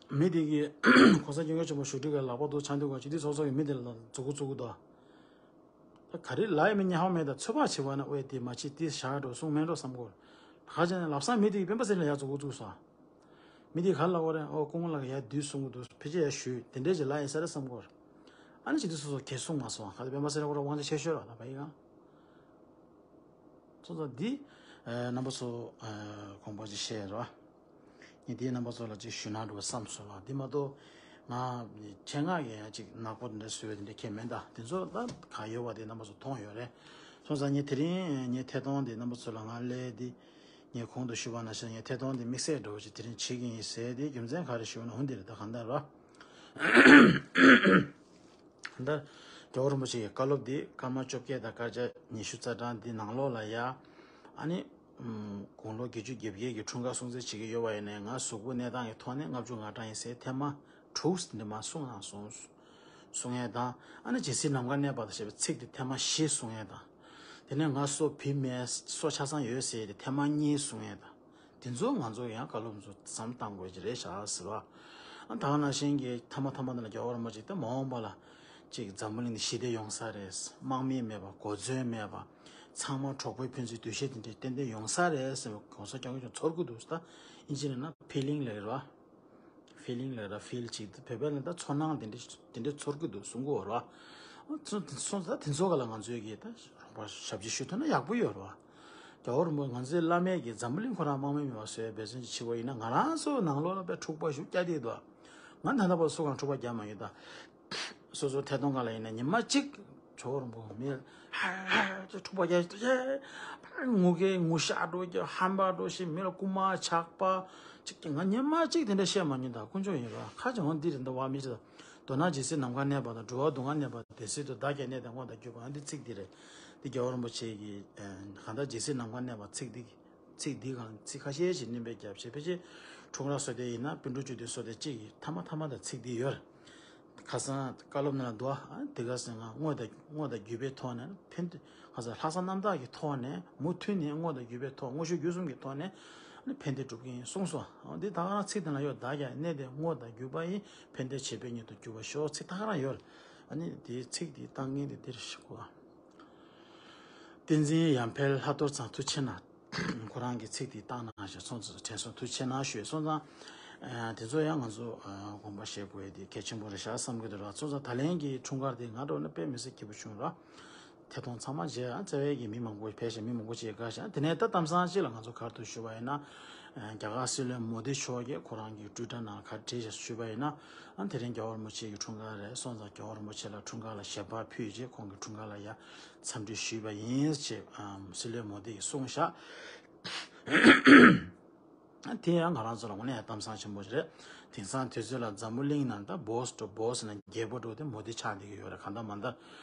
མི་དེ་གིས་༸གོང་ས་༸སྐྱབས་མགོན་ཆེན་པོ་བཞུགས་ཁྲི་ག་ལག་པ་འདུག་འཆང་དུས་ག་སྤྱི་འཐུས་ཚོགས་གཙོ་གིས་མི་དེ་ལ་འཛུགས་འཛུགས་འདུག་ད་ག་རེ་ལབ་ཡ་མེད། ཉན་ཧ་མེད། ད་ཚོད་དཔག་བྱེད་པ་ན་ཨོའི་དེ་མ་བྱེད། དེ་བཞག་འགྲོ་གསུང་མེད་འགྲོ་བསམ་གོ། ཁ་ཅིག་ནས་ལབ་སང་མི་དེ་གིས་སྤེན་པ་ཚེ་རིང་ལ་ཡར་འཛུགས་འཛུགས་སོང་། མི་དེ་ག་ལ་བ་རེད། ཨོ་སྐུ་ངོ་ལགས་ཡར་བསྡུས་གསུང་གི་འདུག་ཕལ་ཆེར་ཡར་ཞུས། དེ་འདྲས་ཅིག་ལབ་ཡིན་ས་རེད་བསམ་གོ། ཨ་ནི་སྤྱི་འཐུས་ཚོགས་གཙོ་གས་གསུང་མ་སོང་། ཁ་ཅིག་སྤེན་པ་ཚེ་རིང་ཁོ་རང་དབང་ཆ་ཆེ་ཤོས་ར། ད་བ་ཡི་ག་སོང་ཙང་འདི། ཨ། རྣམ་པ་ཚོ། ཨ། དགོངས་པ་ཅིག་བཞེས་རོགས། ངས་འདི་རྣམ་པ་ཚོ་ལ་ཅིག་ཞུས་ན་འགྲོ་བསམ་སོང་བ། འདི་མ་གཏོགས་ང་ཆེད་མངགས་ཀྱི་ཡང་ཅིག་ནག་པོ་འདི་འདྲ་བཟོས་པའི་འདི་འདྲ་ཁྱད་མེད། ད་དེ་ཚོ་ད་ག་ཡོད་པ་དེ་རྣམ་པ་ཚོ་མཐོང་ཡོད་རེད། སོང་ཙང་ངས་དེ་རིང་ངའི་ཐད་གཏོང་འདི་རྣམ་པ་ཚོ་ལ་ང་སླེབས་འདི། ངས་གོང་དུ་ཞུས་པ་ནང་བཞིན་ངའི་ཐད་གཏོང་འདི་དམིགས་བསལ་འདྲ་བོ་ཅིག་དེ་རིང་བྱེད་ཀྱི་ཡིན་ཟེར། དེའི་རྒྱུ་མཚན་ག་རེ་ཞུས་ན་འོ་འདི་རེད། ད་གང་ལྟར་རོ། ད་རྒྱལ་བ་རིན་པོ་ཆེ་ཡི་བཀའ་སློབ་འདི་སྐར་མ་བཅོ་བརྒྱད་དང་སྐར་ཆ་ཉི་ཤུ་རྩ་གྲངས་འདི་ནང་ལོགས་ལ་ཡ། ཨ་ནི། ཨམ། དགུང་ལོ་བརྒྱད་ཅུ་གྱ་བརྒྱད་ཀྱི་འཁྲུངས་སྐར་སྲུང་བརྩི་བྱེད་ཀྱི་ཡོད་པ་ཡིན་ནའི། ང་གཟུགས་པོ་གནས་སྟངས་ཀྱི་ཐོག་ནས་ལྔ་བཅུ་ང་གྲངས་ཡིན་ཟེར་ཐེངས་མ་དྲུག་འདི་མ་གསུངས་གནང་སོང་། གསུང་ཡས་དང་། ཨ་ནི་ཇི་སྲིད་ནམ་མཁའ་གནས་པ་དང་ཞེས་པའི་ཚིག་དེ་ཐེངས་མ་བཞི་གསུང་ཡས་དང་། དེ་ནས་ང་སོ་བུད་མེད་སོ་ཆ་ཚང་ཡོད་ཟེར་ཡས་དེ་ཐེངས་མ་གཉིས་གསུང་ཡས་དང་། དེ་ཚོ་ང་ཚོ་ཡང་བཀའ་སློབ་ཚོ་བསམ་བཏང་དགོས་ཀྱི་རེད་ཤག་ཟེར་བ། ཨ། ད་ག་ནང་བཞིན་གྱི་ཐ་མ་ཐ་མ་དེ་ལ་རྒྱལ་བ་རིན་པོ་ཆེ་ད་མ་འོངས་པ་ལ་ཅིག་འཛམ་བུ་གླིང་འདི་ཞི་བདེ་ཡོང་ས་རེད། དམག་མི་མེད་པ། གོ་མཚོན་མེད་པ། ཚང་མ་གྲོགས་པོ་ཕན་ཚུན་འདུ་ཤེས་དེ་འདྲའི་ཏན་ཏན་ཡོང་ས་རེད་ཟེར་བ་༸གོང་ས་༸སྐྱབས་མགོན་མཆོག་ཚོར་གི་འདུག་ད་ཨིན་ཇི་ནས་ན་ཕི་ལིང་ལབ་རེད་བ། ཕི་ལིང་ལབ་ར་ཕིལ་ཅིག་བོད་པ་ལ་ད་ཚོར་སྣང་དེ་འདྲ་དེ་འདྲ་ཚོར་གི་འདུག་གསུང་གི་ཡོད་རེད་བ། སོང་ད་དེ་ཚོ་ག་ལ་ང་ཚོས་ཀྱི་ད་རོགས་པ་ཞབས་ཕྱི་ཞུ་ཐུབ་ན་ཡག་པོ་ཡོད་རེད་བ། རྒྱལ་བ་རིན་པོ་ང་ཚོའི་བླ་མས་ཀྱི་འཛམ་བུ་གླིང་ཁོ་རང་དམག་མི་མེད་པ་བཟོས་འབད་བརྩོན་ཅིག་བྱེད་པ་ཡིན་ན། ང་རང་ཚོ་ནང་ལོགས་ལ་དཔེ་འཁྲུག་པ་ཞེ་པོ་རྒྱག་བསྡད་འདུག་ང་ད་ལྟ་བར་སུ་གང་འཁྲུག་པ་རྒྱག་མ་ཡོད་ད། སོ་སོ་ཐད་གཏོང་སྒང་ལ་ཡིན་ན་ཉི་མ་གཅིག་ ཇོ་བོ་རིན་པོ་མི་ཧ་ཧ་ཅེས་འཁྲུག་པ་རྒྱག་ཅེས་ངུ་སྐད་ངུ་ཤག་འགྲོ་ཅེས་ཧམ་པ་འགྲོ་ཞེས་མི་ལ་རྐུ་མ་ཇག་པ་ཅིག་ང་ཉི་མ་གཅིག་དེ་འདྲ་བཤད་མ་མྱོང་ད། དཀོན་མཆོག་ཡིན་ར་ཁ་ཅིག་འོང་འདི་རེད་འདི་བ་མི་ཅི་ད། མདོར་ན་ཇི་སྲིད་ནམ་མཁའ་གནས་པ་དང་། འགྲོ་བ་སྡུག་བསྔལ་གནས་པ་དེ་སྲིད་དུ། བདག་ཀྱང་གནས་དང་བསྔོ་དང་བསྒྱུར་བ། འདི་ཚིག་འདི་རེད། འདི་རྒྱལ་བ་རིན་པོ་ཆེ་གིས་གང་ལྟར་ཇི་སྲིད་ནམ་མཁའ་གནས་པ་ཚིག་འདི། ཚིག་འདི་གང་ཚིག་ཁ་ཤས་ཤིག་བསྣན་པའི་རྒྱབ་ཆེ་ཕལ་ཆེར་འཁྲུངས་རབས་སོ་དེ་ཡིན་ན་སྤུན་གྲོགས་བཅུ་བདུན་སོ་དེ་གཅིག་གི་ཐ་མ་ཐ་མ་དང་ཚིག་འདི་ཡོད། ཁ་སང་བཀའ་སློབ་ནང་ལ་འདུག་ཨ། དེ་ག་སེ་ང་བསྔོ་དང་བསྔོ་དང་བསྒྱུར་བའི་ཐོག་ནས་ཕན་བདེ་ཁ་སང་ལྷག་བསམ་རྣམ་དག་གི་ཐོག་ནས་མུ་མཐུད་ནས་བསྔོ་དང་བསྒྱུར་བའི་ཐོག་དངོས་ཤུགས་བརྒྱུད་གསུམ་གྱི་ཐོག་ནས་ཕན་བདེ་སྒྲུབ་ཀྱི་ཡིན་གསུངས་སོ། འདི་ད་ག་རང་ཚིག་དེ་ལ་ཡོད། བདག་ཀྱང་གནས་དང་བསྔོ་དང་བསྒྱུར་བ་ཡིས། ཕན་བདེ་བྱེད་པའི་ཉིད་དུ་འགྱུར་བར་ཤོག་ཚིག་ད་ག་རང་ཡོད། ཨ་ནི་དེའི་ཚིག་དེ་བཏང་མཁན་དེ་འདིར་ཞིག་གོ། བསྟན་འཛིན་ཡར་འཕེལ་ལྷག་རྡོར་ཚང་ཐུགས་ཆེ་གནང་། ཁོ་རང་གི་ཚིག་དེ་བཏང་གནང་ཞེས་སོང་ཙང་དྲན་སོང་། ཐུགས་ཆེ་གནང་ཞུས་སོང་ཙང་། དེ་ཚོ་ཡང་ང་ཚོ་དགོངས་པ་བཞེས་དགོས་ཡ་དེ་གལ་ཆེན་པོ་རེད་ཤག་བསམ་གྱི་འདུག་ར། སོང་ཙང་ད་ལན་གྱི་འཁྲུངས་སྐར་དེ་ང་འགྲོ་ན་དཔེ་མི་སྲིད་སྐྱིད་པོ་བྱུང་ར། ཐད་གཏོང་ཚང་མ་མཇལ་ཨ་བརྩེ་བའི་གི་མི་མང་པོ་ཕེབས་ཤག་མི་མང་པོ་ཅིག་དགའ་ཤག་དེ་ནས་ད་གཏམ་བཟང་ཅིག་ལ་ང་ཚོ་ག་རེ་འདུག་ཞུས་པ་ཡིན་ན། རྒྱ་གར་སྲིད་བློན་མོ་དི་མཆོག་གིས་ཁོ་རང་གི་ཊུའི་ཊར་ནང་ག་རེ་བྲིས་ཤག་ཞུས་པ་ཡིན་ན། དེ་རིང་རྒྱལ་བ་རིན་པོ་ཆེ་གི་འཁྲུངས་སྐར་རེད། སོང་ཙང་རྒྱལ་བ་རིན་པོ་ཆེ་ལ་འཁྲུངས་སྐར་ལ་ཞལ་པར་ཕུལ་རྗེས་ཁོང་གི་འཁྲུངས་སྐར་ལ་ཡ་འཚམས་འདྲི་ཞུས་པ་ཡིན་ཅེས་སྲིད་བློན་མོ་དི་གིས་གསུངས་ཤག་དེ་ཡང་ང་རང་ཚོ་ལ་དངོས་གནས་གཏམ་བཟང་ཆེན་པོ་ཞིག་རེད། དེང་སང་དུས་ཚོད་ལ་འཛམ་བུ་གླིང་ནང་ད་སྦོ་སི་འགྲོ་སྦོ་སི་ན་རྒྱལ་པོ་འགྲོ་དེ་མོ་དི་ཆགས་བསྡད་ཀྱི་ཡོད་རེད། གང་ལྟར་མ་ལྟར་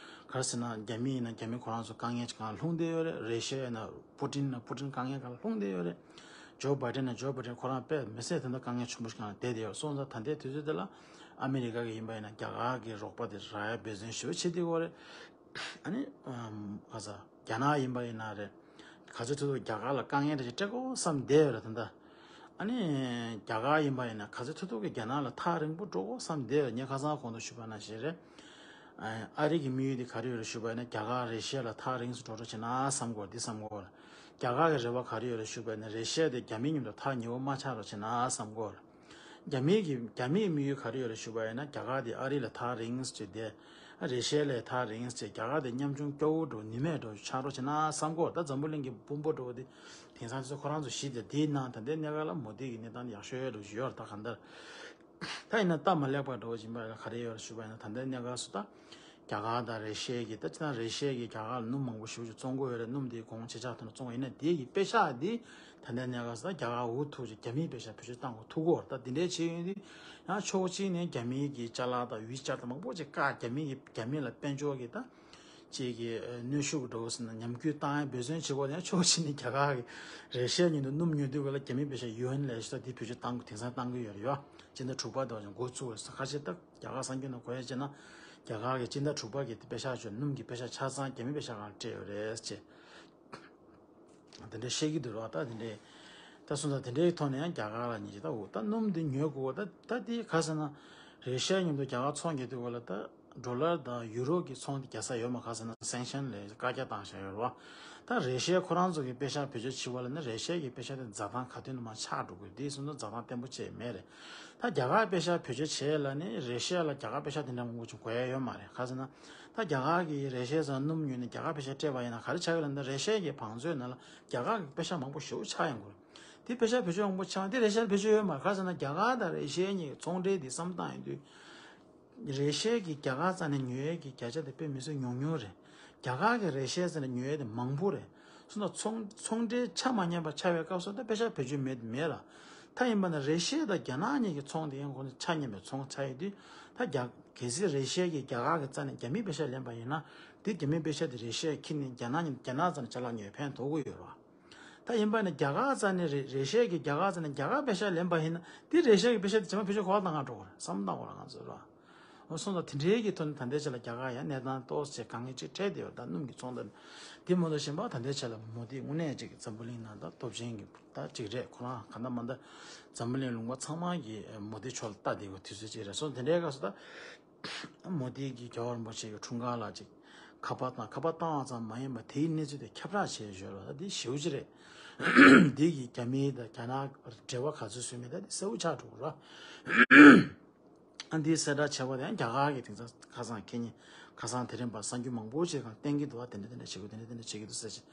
ག་རེ་ཟེར་ན་རྒྱ་མི་ཡིན་ན་རྒྱ་མི་ཁོ་རང་ཚོ་དཀའ་ངལ་ཅིག་སྒང་ལྷུང་བསྡད་ཡོད་རེད། རེ་ཤི་ཡ་ཡིན་ན་པུ་ཏིན་ན་པུ་ཏིན་དཀའ་ངལ་སྒང་ལྷུང་བསྡད་ཡོད་རེད། ཇོ་བྷའི་ཏིན་ན་ཇོ་བྷའི་ཏིན་ཁོ་རང་དཔེ་མི་སྲིད་དེ་འདྲ་དཀའ་ངལ་ཆེན་པོ་ཞིག་སྒང་བསྡད་བསྡད་ཡོད། སོང་ཙང་ད་ལྟའི་དུས་ཚོད་དེ་ལ་ཨ་མི་རི་ཀ་གི་ཡིན་པ་ཡིན་ན་རྒྱ་གར་གི་རོགས་པ་དེ་རག་ཡ་འབད་བརྩོན་ཞེ་པོ་བྱེད་བསྡད་ཀྱི་ཡོད་རེད། ཨ་ནི་ཨམ་ག་ས་རྒྱ་ནག་ཡིན་པ་ཡིན་ན་རེད། ག་ཚོད་ཐུབ་ཐུབ་རྒྱ་གར་ལ་དཀའ་ངལ་འདྲ་ཞིག་སྤྲད་དགོས་བསམ་བསྡད་ཡོད་རེད་ད་ལྟ། ཨ་ནི་རྒྱ་གར་ཡིན་པ་ཡིན་ན་ག་ཚོད་ཐུབ་ཐུབ་ཀྱིས་རྒྱ་ནག་ལ་ཐག་རིང་པོ་འགྲོ་དགོས་བསམ་བསྡད་ཡོད། ངས་ཁ་སང་གོང་དུ་ཞུས་པ་ནང་བཞིན་རེད། ཨ་རི་གི་དམིགས་ཡུལ་དེ་ག་རེ་ཡོད་རེད་ཞུས་པ་ཡིན་ན་རྒྱ་གར་རེ་ཤི་ཡ་ལ་ཐག་རིང་སུ་འགྲོ་འགྲོ་བྱེད་ན་བསམ་གོ་འདི་བསམ་གོ་རྒྱ་གར་གི་རེ་བ་ག་རེ་ཡོད་རེད་ཞུས་པ་ཡིན་ན་རེ་ཤི་ཡ་དེ་རྒྱ་མི་མཉམ་དུ་ཐག་ཉེ་བོ་མ་ཆགས་རོགས་བྱེད་ན་བསམ་གོ་རྒྱ་མི་གི་རྒྱ་མིའི་དམིགས་ཡུལ་ག་རེ་ཡོད་རེད་ཞུས་པ་ཡིན་ན་རྒྱ་གར་དེ་ཨ་རི་ལ་ཐག་རིང་སུ་བྱས་ཏེ། རེ་ཤི་ཡ་ལས་ཐག་རིང་སུ་བྱས་རྒྱ་གར་དེ་ཉམ་ཆུང་སྐྱོ་བོ་འགྲོ་ནུས་མེད་འགྲོ་ཆགས་རོགས་བྱེད་ན་བསམ་གོ་ད་འཛམ་བུ་གླིང་གི་དཔོན་པོ་འགྲོ་དེ་དེང་སང་དེ་ཚོ་ཁོ་རང་ཚོ་གཞི་དེ་དེའི་ནང་ད་ལྟའི་གནས་སྐབས་ལ་མོ་དི་གི་གནས་སྟངས་དེ་ཡག་ཤོས་འགྲོ་བཞིན་ཡོད་རེད། ད་གང་ལྟར། ད་ཡིན་ན་སྟབས་མ་ལེགས་པ་འགྲོ་བཞིན་པ་ལ་ག་རེ་ཡོད་རེད་ཞུས་པ་ཡིན་ན་ད་ལྟའི་གནས་སྐབས་སུ་ད། རྒྱ་གར་དང་རེ་ཤི་ཡ་གི་ད་ཅི་ད་རེ་ཤི་ཡ་གི་རྒྱ་གར་ལ་སྣུམ་མང་པོ་ཞེ་པོ་ཅིག་བཙོང་གི་ཡོད་རེད། སྣུམ་དེའི་གོང་ཇེ་ཆག་ཐོག་ནས་བཙོང་བ་ཡིན་ན་དེ་གི་པེ་ཤག་འདི་ད་ལྟའི་གནས་སྐབས་སུ་ད་རྒྱ་གར་འུ་ཐུག་ཅིག་རྒྱ་མིའི་པེ་ཤག་བེད་སྤྱོད་བཏང་དགོས་ཐུག་གི་ཡོད་རེད། ད་འདི་འདྲའི་བྱེད་ཡོང་དུས་ཡང་ཕྱོགས་གཅིག་ནས་རྒྱ་མིའི་གི་ཅ་ལག་དང་ཝི་ཅར་དང་མང་པོ་ཅིག་བཀག་རྒྱ་མི་གི་རྒྱ་མི་ལ་དཔལ་འབྱོར་གི་ད་ཅིག་གི་གནོན་ཤུགས་འགྲོ་ཟེར་ན་ཉམས་རྒུད་བཏང་ཡ་འབད་བརྩོན་བྱེད་དགོས་ཡང་ཕྱོགས་གཅིག་ནས་རྒྱ་གར་གི་རེ་ཤི་ཡ་ཉིད་དུ་སྣུམ་ཉོ་དུས་ག་ལ་རྒྱ་མིའི་པེ་ཤག་ཡུ་ཨེན་ལས་ཤོག་ད་འདི་བེད་སྤྱོད་བཏང་དགོས་དེང་སང་བཏང་གི་ཡོད་རེད་ཡོ། སྤྱི་ཟླ་དྲུག་པ་དེ་བ་ཅིག་འགོ་བཙུགས་རེད། ཁ་ཤས་ད་རྒྱ་གར་གསར་འགྱུར་ནང་གོ་ཡ་བྱས་ན། རྒྱ་གར་གྱི་སྤྱི་ཟླ་དྲུག་པ་གི་པེ་ཤག་ཆོད་སྣུམ་གྱི་པེ་ཤག་ཆ་ཚང་རྒྱ་མི་པེ་ཤག་སྒང་སྤྲད་ཡོད་རེད་ཅེས། དེ་འདྲ་བཤད་ཀྱི་འདུག་རོགས་ད་དེ་འདྲའི། ད་སོང་ཙང་དེ་འདྲའི་ཐོག་ནས་ཡང་རྒྱ་གར་ལ་ཉེ་ཆར་ད་འོ་ད་སྣུམ་དེ་ཉོ་དགོས་ད་ད་དེ་ག་ཟེར་ན། རེ་ཤི་ཡ་མཉམ་དུ་རྒྱ་གར་ཚོང་རྒྱག་དུས་ག་ལ་ད། ཌོ་ལར་དང་ཡུ་རོ་གི་ཚོང་དེ་རྒྱག་ས་ཡོད་མ་ག་ཟེར་ན་སེང་ཤན་ལས་བཀག་རྒྱ་བཏང་བཞག་ཡོད་རེད་བ། ད་རེ་ཤི་ཡ་ཁོ་རང་ཚོ་གི་པེ་ཤག་བེད་སྤྱོད་བྱེད་པ་ལ་ནི་རེ་ཤི་ཡ་གི་པེ་ཤག་དེ་འཛའ་ཐང་ག་དུས་ནས་མར་ཆག་འགྲོ་དགོས་དེ་སོང་ཙང་འཛའ་ཐང་བརྟན་པོ་བྱས་མེད་རེད། ད་རྒྱ་གར་པེ་ཤག་བེད་སྤྱོད་བྱས་ལ་ནི་རེ་ཤི་ཡ་ལ་རྒྱ་གར་པེ་ཤག་དེ་འདྲ་མང་པོ་ཅིག་དགོས་ཡ་ཡོད་མ་རེད། ག་ཟེར་ན། ད་རྒྱ་གར་གི་རེ་ཤི་ཡ་ཚོ་སྣུམ་ཉོས་ནས་རྒྱ་གར་པེ་ཤག་སྤྲད་པ་ཡིན་ན་ག་རེ་ཆགས་ཀྱི་ལབ་ན་རེ་ཤི་ཡ་གི་བང་མཛོད་ནང་ལ་རྒྱ་གར་གི་པེ་ཤག་མང་པོ་ཞེ་པོ་ཆགས་ཡོང་གི་རེད། དེ་པེ་ཤག་བེད་སྤྱོད་མང་པོ་ཆགས་དེ་རེ་ཤི་ཡ་བེད་སྤྱོད་ཡོད་མ་རེད། ག་ཟེར་ན་རྒྱ་གར་དང་རེ་ཤི་ཡ་གཉིས་ཀྱི་ཚོང་འབྲེལ་དེ་བསམ་བཏང་ཡོང་དུས། རེ་ཤི་ཡ་གིས་རྒྱ་གར་རྩ་ནས་ཉོ་ཡས་ཀྱི་བརྒྱ་ཆ་དེ་དཔེ་མི་སྲིད་ཉུང་ཉུང་རེད། རྒྱ་གར་གིས་རེ་ཤི་ཡ་རྩ་ནས་ཉོ་ཡས་དེ་མང་པོ་རེད། སོང་ཙང་ཚོང་ཚོང་འབྲེལ་ཆ་མ་མཉམ་པ་ཆགས་པའི་སྐབས་སུ་ད་པེ་ཤག་བེད་སྤྱོད་མེད་མེད་ལ། ད་ཡིན་པ་ན་རེ་ཤི་ཡ་དང་རྒྱ་ནག་གཉིས་ཀྱི་ཚོང་དེ་ཡང་ཁོ་ཚོ་ཆ་མཉམ་པའི་ཚོང་ཆགས་ཡོད་དུས། ད་རྒྱ་གལ་སྲིད་རེ་ཤི་ཡ་གིས་རྒྱ་གར་གྱི་རྩ་ནས་རྒྱ་མིའི་པེ་ཤག་ལེན་པ་ཡིན་ན། དེ་རྒྱ་མིའི་པེ་ཤག་དེ་རེ་ཤི་ཡ་ཁྱེར་ནས་རྒྱ་ནག་གཉིས་རྒྱ་ནག་རྩ་ནས་ཅ་ལག་ཉོས་ཕན་ཐོགས་ཀྱི་ཡོད་རེད་བ། ད་ཡིན་པ་ནི་རྒྱ་གར་རྩ་ནས་རེ་རེ་ཤི་ཡ་གིས་རྒྱ་གར་རྩ་ནས་རྒྱ་གར་པེ་ཤག་ལེན་པ་ཡིན་ན་དེ་རེ་ཤི་ཡ་གི་པེ་ཤག་དེ་ཇི་མ་བེད་སྤྱོད་གོ་བ་བཏང་ག་འགྲོ་གི་རེད་བསམ་བཏང་དགོས་ར་ང་ཚོས་ར། འོ་སོང་ཙང་དེ་འདྲའི་གི་ཐོག་ནས་ད་ལྟའི་ཆ་ལ་རྒྱ་གར་ཡང་གནས་སྟངས་ཏོག་ཙམ་དཀའ་ངལ་ཅིག་འཕྲད་བསྡད་ཡོད་ད་སྣུམ་གྱི་ཚོང་དང་། དེ་མ་གཏོགས་གཞན་པ་ད་ལྟའི་ཆ་ལ་མོ་དི་དངོས་གནས་ཅིག་འཛམ་བུ་གླིང་ནང་ད་སྟོབས་ཆེན་གྱི་ད་ཅིག་རེད། ཁོ་རང་ག་འདྲ་མ་འདྲ་འཛམ་བུ་གླིང་ལུང་པ་ཚང་མ་གི་མོ་དི་མཆོག་ལ་ལྟ་བསྡད་ཡོད་དུས་ཚོད་ཅིག་རེད། སོང་དེ་འདྲའི་སྐབས་སུ་ད། མོ་དི་གིས་རྒྱལ་བ་རིན་པོ་ཆེ་གི་འཁྲུངས་སྐར་ལ་ཅིག་ཁ་པར་བཏང་། ཁ་པར་བཏང་བ་ཙམ་མ་ཡིན་པར་དེའི་གནས་ཚུལ་དེ་ཁྱབ་བསྒྲགས་བྱས་ཡོད་རེད། ད་འདི་ཞེ་པོ་ཅིག་རེད། འདི་གིས་རྒྱ་མིའི་དང་རྒྱ་ནག་འབྲེལ་བ་ག་ཚོད་བཟོས་མིན་ད་འདི་གསལ་པོ་ཆགས་འགྲོ་གི་རེད། ཨ་འདི་གསལ་བསྒྲགས་བྱས་པ་དེ་ཡང་རྒྱ་གར་གི་དེང་སང་ཁ་སང་ཁེ་ཉིན་ཁ་སང་དེ་རིང་བར་གསར་འགྱུར་མང་པོ་ཅིག་སྒང་བསྟན་གྱི་འདུག་བ། དེ་འདྲ་དེ་འདྲ་བྱེད་དགོས་དེ་འདྲ་དེ་འདྲ་བྱེད་ཀྱི་འདུག་ཟེར་ཅིག་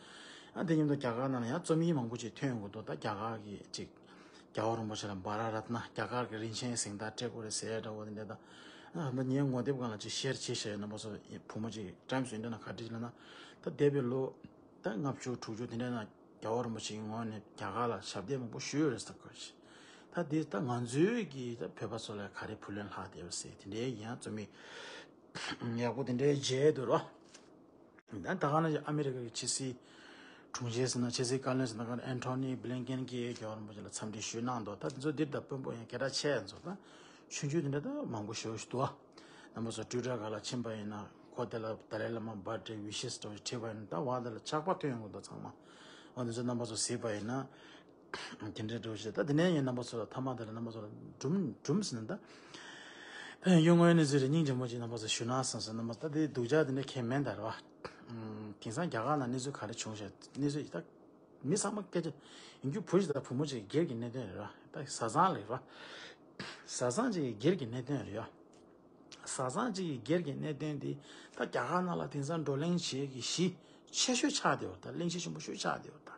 ཨ་འདི་མཉམ་དུ་རྒྱ་གར་ནང་ལ་ཡང་རྩོམ་ཡིག་མང་པོ་ཅིག་ཐོན་ཡོང་གི་འདུག་ད་རྒྱ་གར་གི་ཅིག་རྒྱལ་བ་རིན་པོ་ཆེ་ལ་བྷ་ར་རཏ་ན་རྒྱ་གར་གྱི་རིན་ཆེན་གཟེངས་རྟགས་སྤྲད་དགོས་རེད་ཟེར་ཡ་འདྲ་བོ་དེ་འདྲ་དང་ ཨ་མ་ངའི་ངོ་དེབ་སྒང་ལ་ཅིག་ཤེར་བྱེད་བཞག་ཡོད། རྣམ་པ་ཚོ་བུ་མོ་ཅིག་ཊའིམ་སི་ཨིན་ཌི་ཡ་ནང་ག་འདྲ་ཅིག་ལབ་ན། ད་འདས་པའི་ལོ་ད་ལྔ་བཅུ་དྲུག་ཅུ་དེ་འདྲའི་ནང་རྒྱལ་བ་རིན་པོ་ཆེའི་ངོས་ནས་རྒྱ་གར་ལ་ཞབས་འདེགས་མང་པོ་ཞུས་ཡོད་རེད་ཟེར་གོ། ད་འདི་ད་ང་ཚོའི་གི་ད་བོད་པ་ཚོ་ལ་ག་རེ་བུ་ལོན་ལྷག་བསྡད་པ་ཟེར་དེ་འདྲའི་ཡང་རྩོམ་ཡིག་ཡག་པོ་དེ་འདྲའི་མཇལ་འདུག་རོ། ད་ད་ག་ནང་བཞིན་ཨ་མི་རི་ཀ་གི་ཕྱི་སྲིད་དྲུང་ཆེ་ཟེར་ན་ཕྱི་སྲིད་བཀའ་བློན་ཟེར་ན་ག་ཨན་ཐོ་ནི་བྷི་ལིན་ཀེན་གྱིས་རྒྱལ་བ་རིན་པོ་ཆེ་ལ་འཚམས་འདྲི་ཞུས་གནང་འདུག་ད་དེ་ཚོ་འདིར་ད་དཔོན་པོ་ཡང་སྐད་གྲགས་ཆེ་ཡང་ཚོ་ད་ཆུང་ཆུང་དེ་འདྲ་ད་མང་པོ་ཞེ་པོ་ཞིག་འདུག་རྣམ་པ་ཚོ་ཊུའི་ཊར་སྒང་ལ་ཕྱིན་པ་ཡིན་ན་ཁོ་དེ་ལ་ཏཱ་ལའི་བླ་མ་བར་ཌེ་ཝི་ཤེས་འདྲ་བོ་ཞིག་བྲིས་པ་ཡིན་ན་ད་བ་དེ་ལ་ཆགས་པ་ཐོན་ཡོང་གི་འདུག་ཚང་མ། འོ་དེ་ཚོ་རྣམ་པ་ཚོ་གཟིགས་པ་ཡིན་ན། དེ་འདྲའི་འགྲོ་བྱེད་ད་དེ་ནས་ཡིན་རྣམ་པ་ཚོ་ལ་ཐ་མ་དེ་ལ་རྣམ་པ་ཚོ་ལ་སྒྲུང་སྒྲུང་ཟེར་ན་ད། ཕན་ཡོན་དངོས་གནས་ཟེར་རེ་སྙིང་རྗེ་མོ་ཅིག་རྣམ་པ་ཚོ་ཞུ་ན་བསམ་སོང་། རྣམ་པ་ད་དེ་སྡུག་ཅག་དེ་འདྲ་ཁྱད་མེད་ད་རེད་བ། དེང་སང་རྒྱ་གར་ནང་གནས་ཚུལ་ག་རེ་བྱུང་ཤག་གནས་ཚུལ་ད་མི་ཚང་མ་སྐད་ཆ་ཡིན་རྒྱུ་བུ་ཞིག་ད་བུ་མོ་ཅིག་སྒེར་གྱི་གནད་དོན་རེད་བ། ད་བཟའ་ཚང་ལ་རེད་བ། བཟའ་ཚང་ཅིག་གི་སྒེར་གྱི་གནད་དོན་རེད་བ། བཟའ་ཚང་གཅིག་གི་སྒེར་གྱི་གནད་དོན་འདི་ད་རྒྱ་གར་ནང་ལ་དེང་སང་བགྲོ་གླེང་བྱེད་ཀྱི་གཞི་ཆེ་ཤོས་ཆགས་བསྡད་ཡོད་ད། གླེང་གཞི་ཆེན་པོ་ཤོས་ཆགས་བསྡད་ཡོད་ད།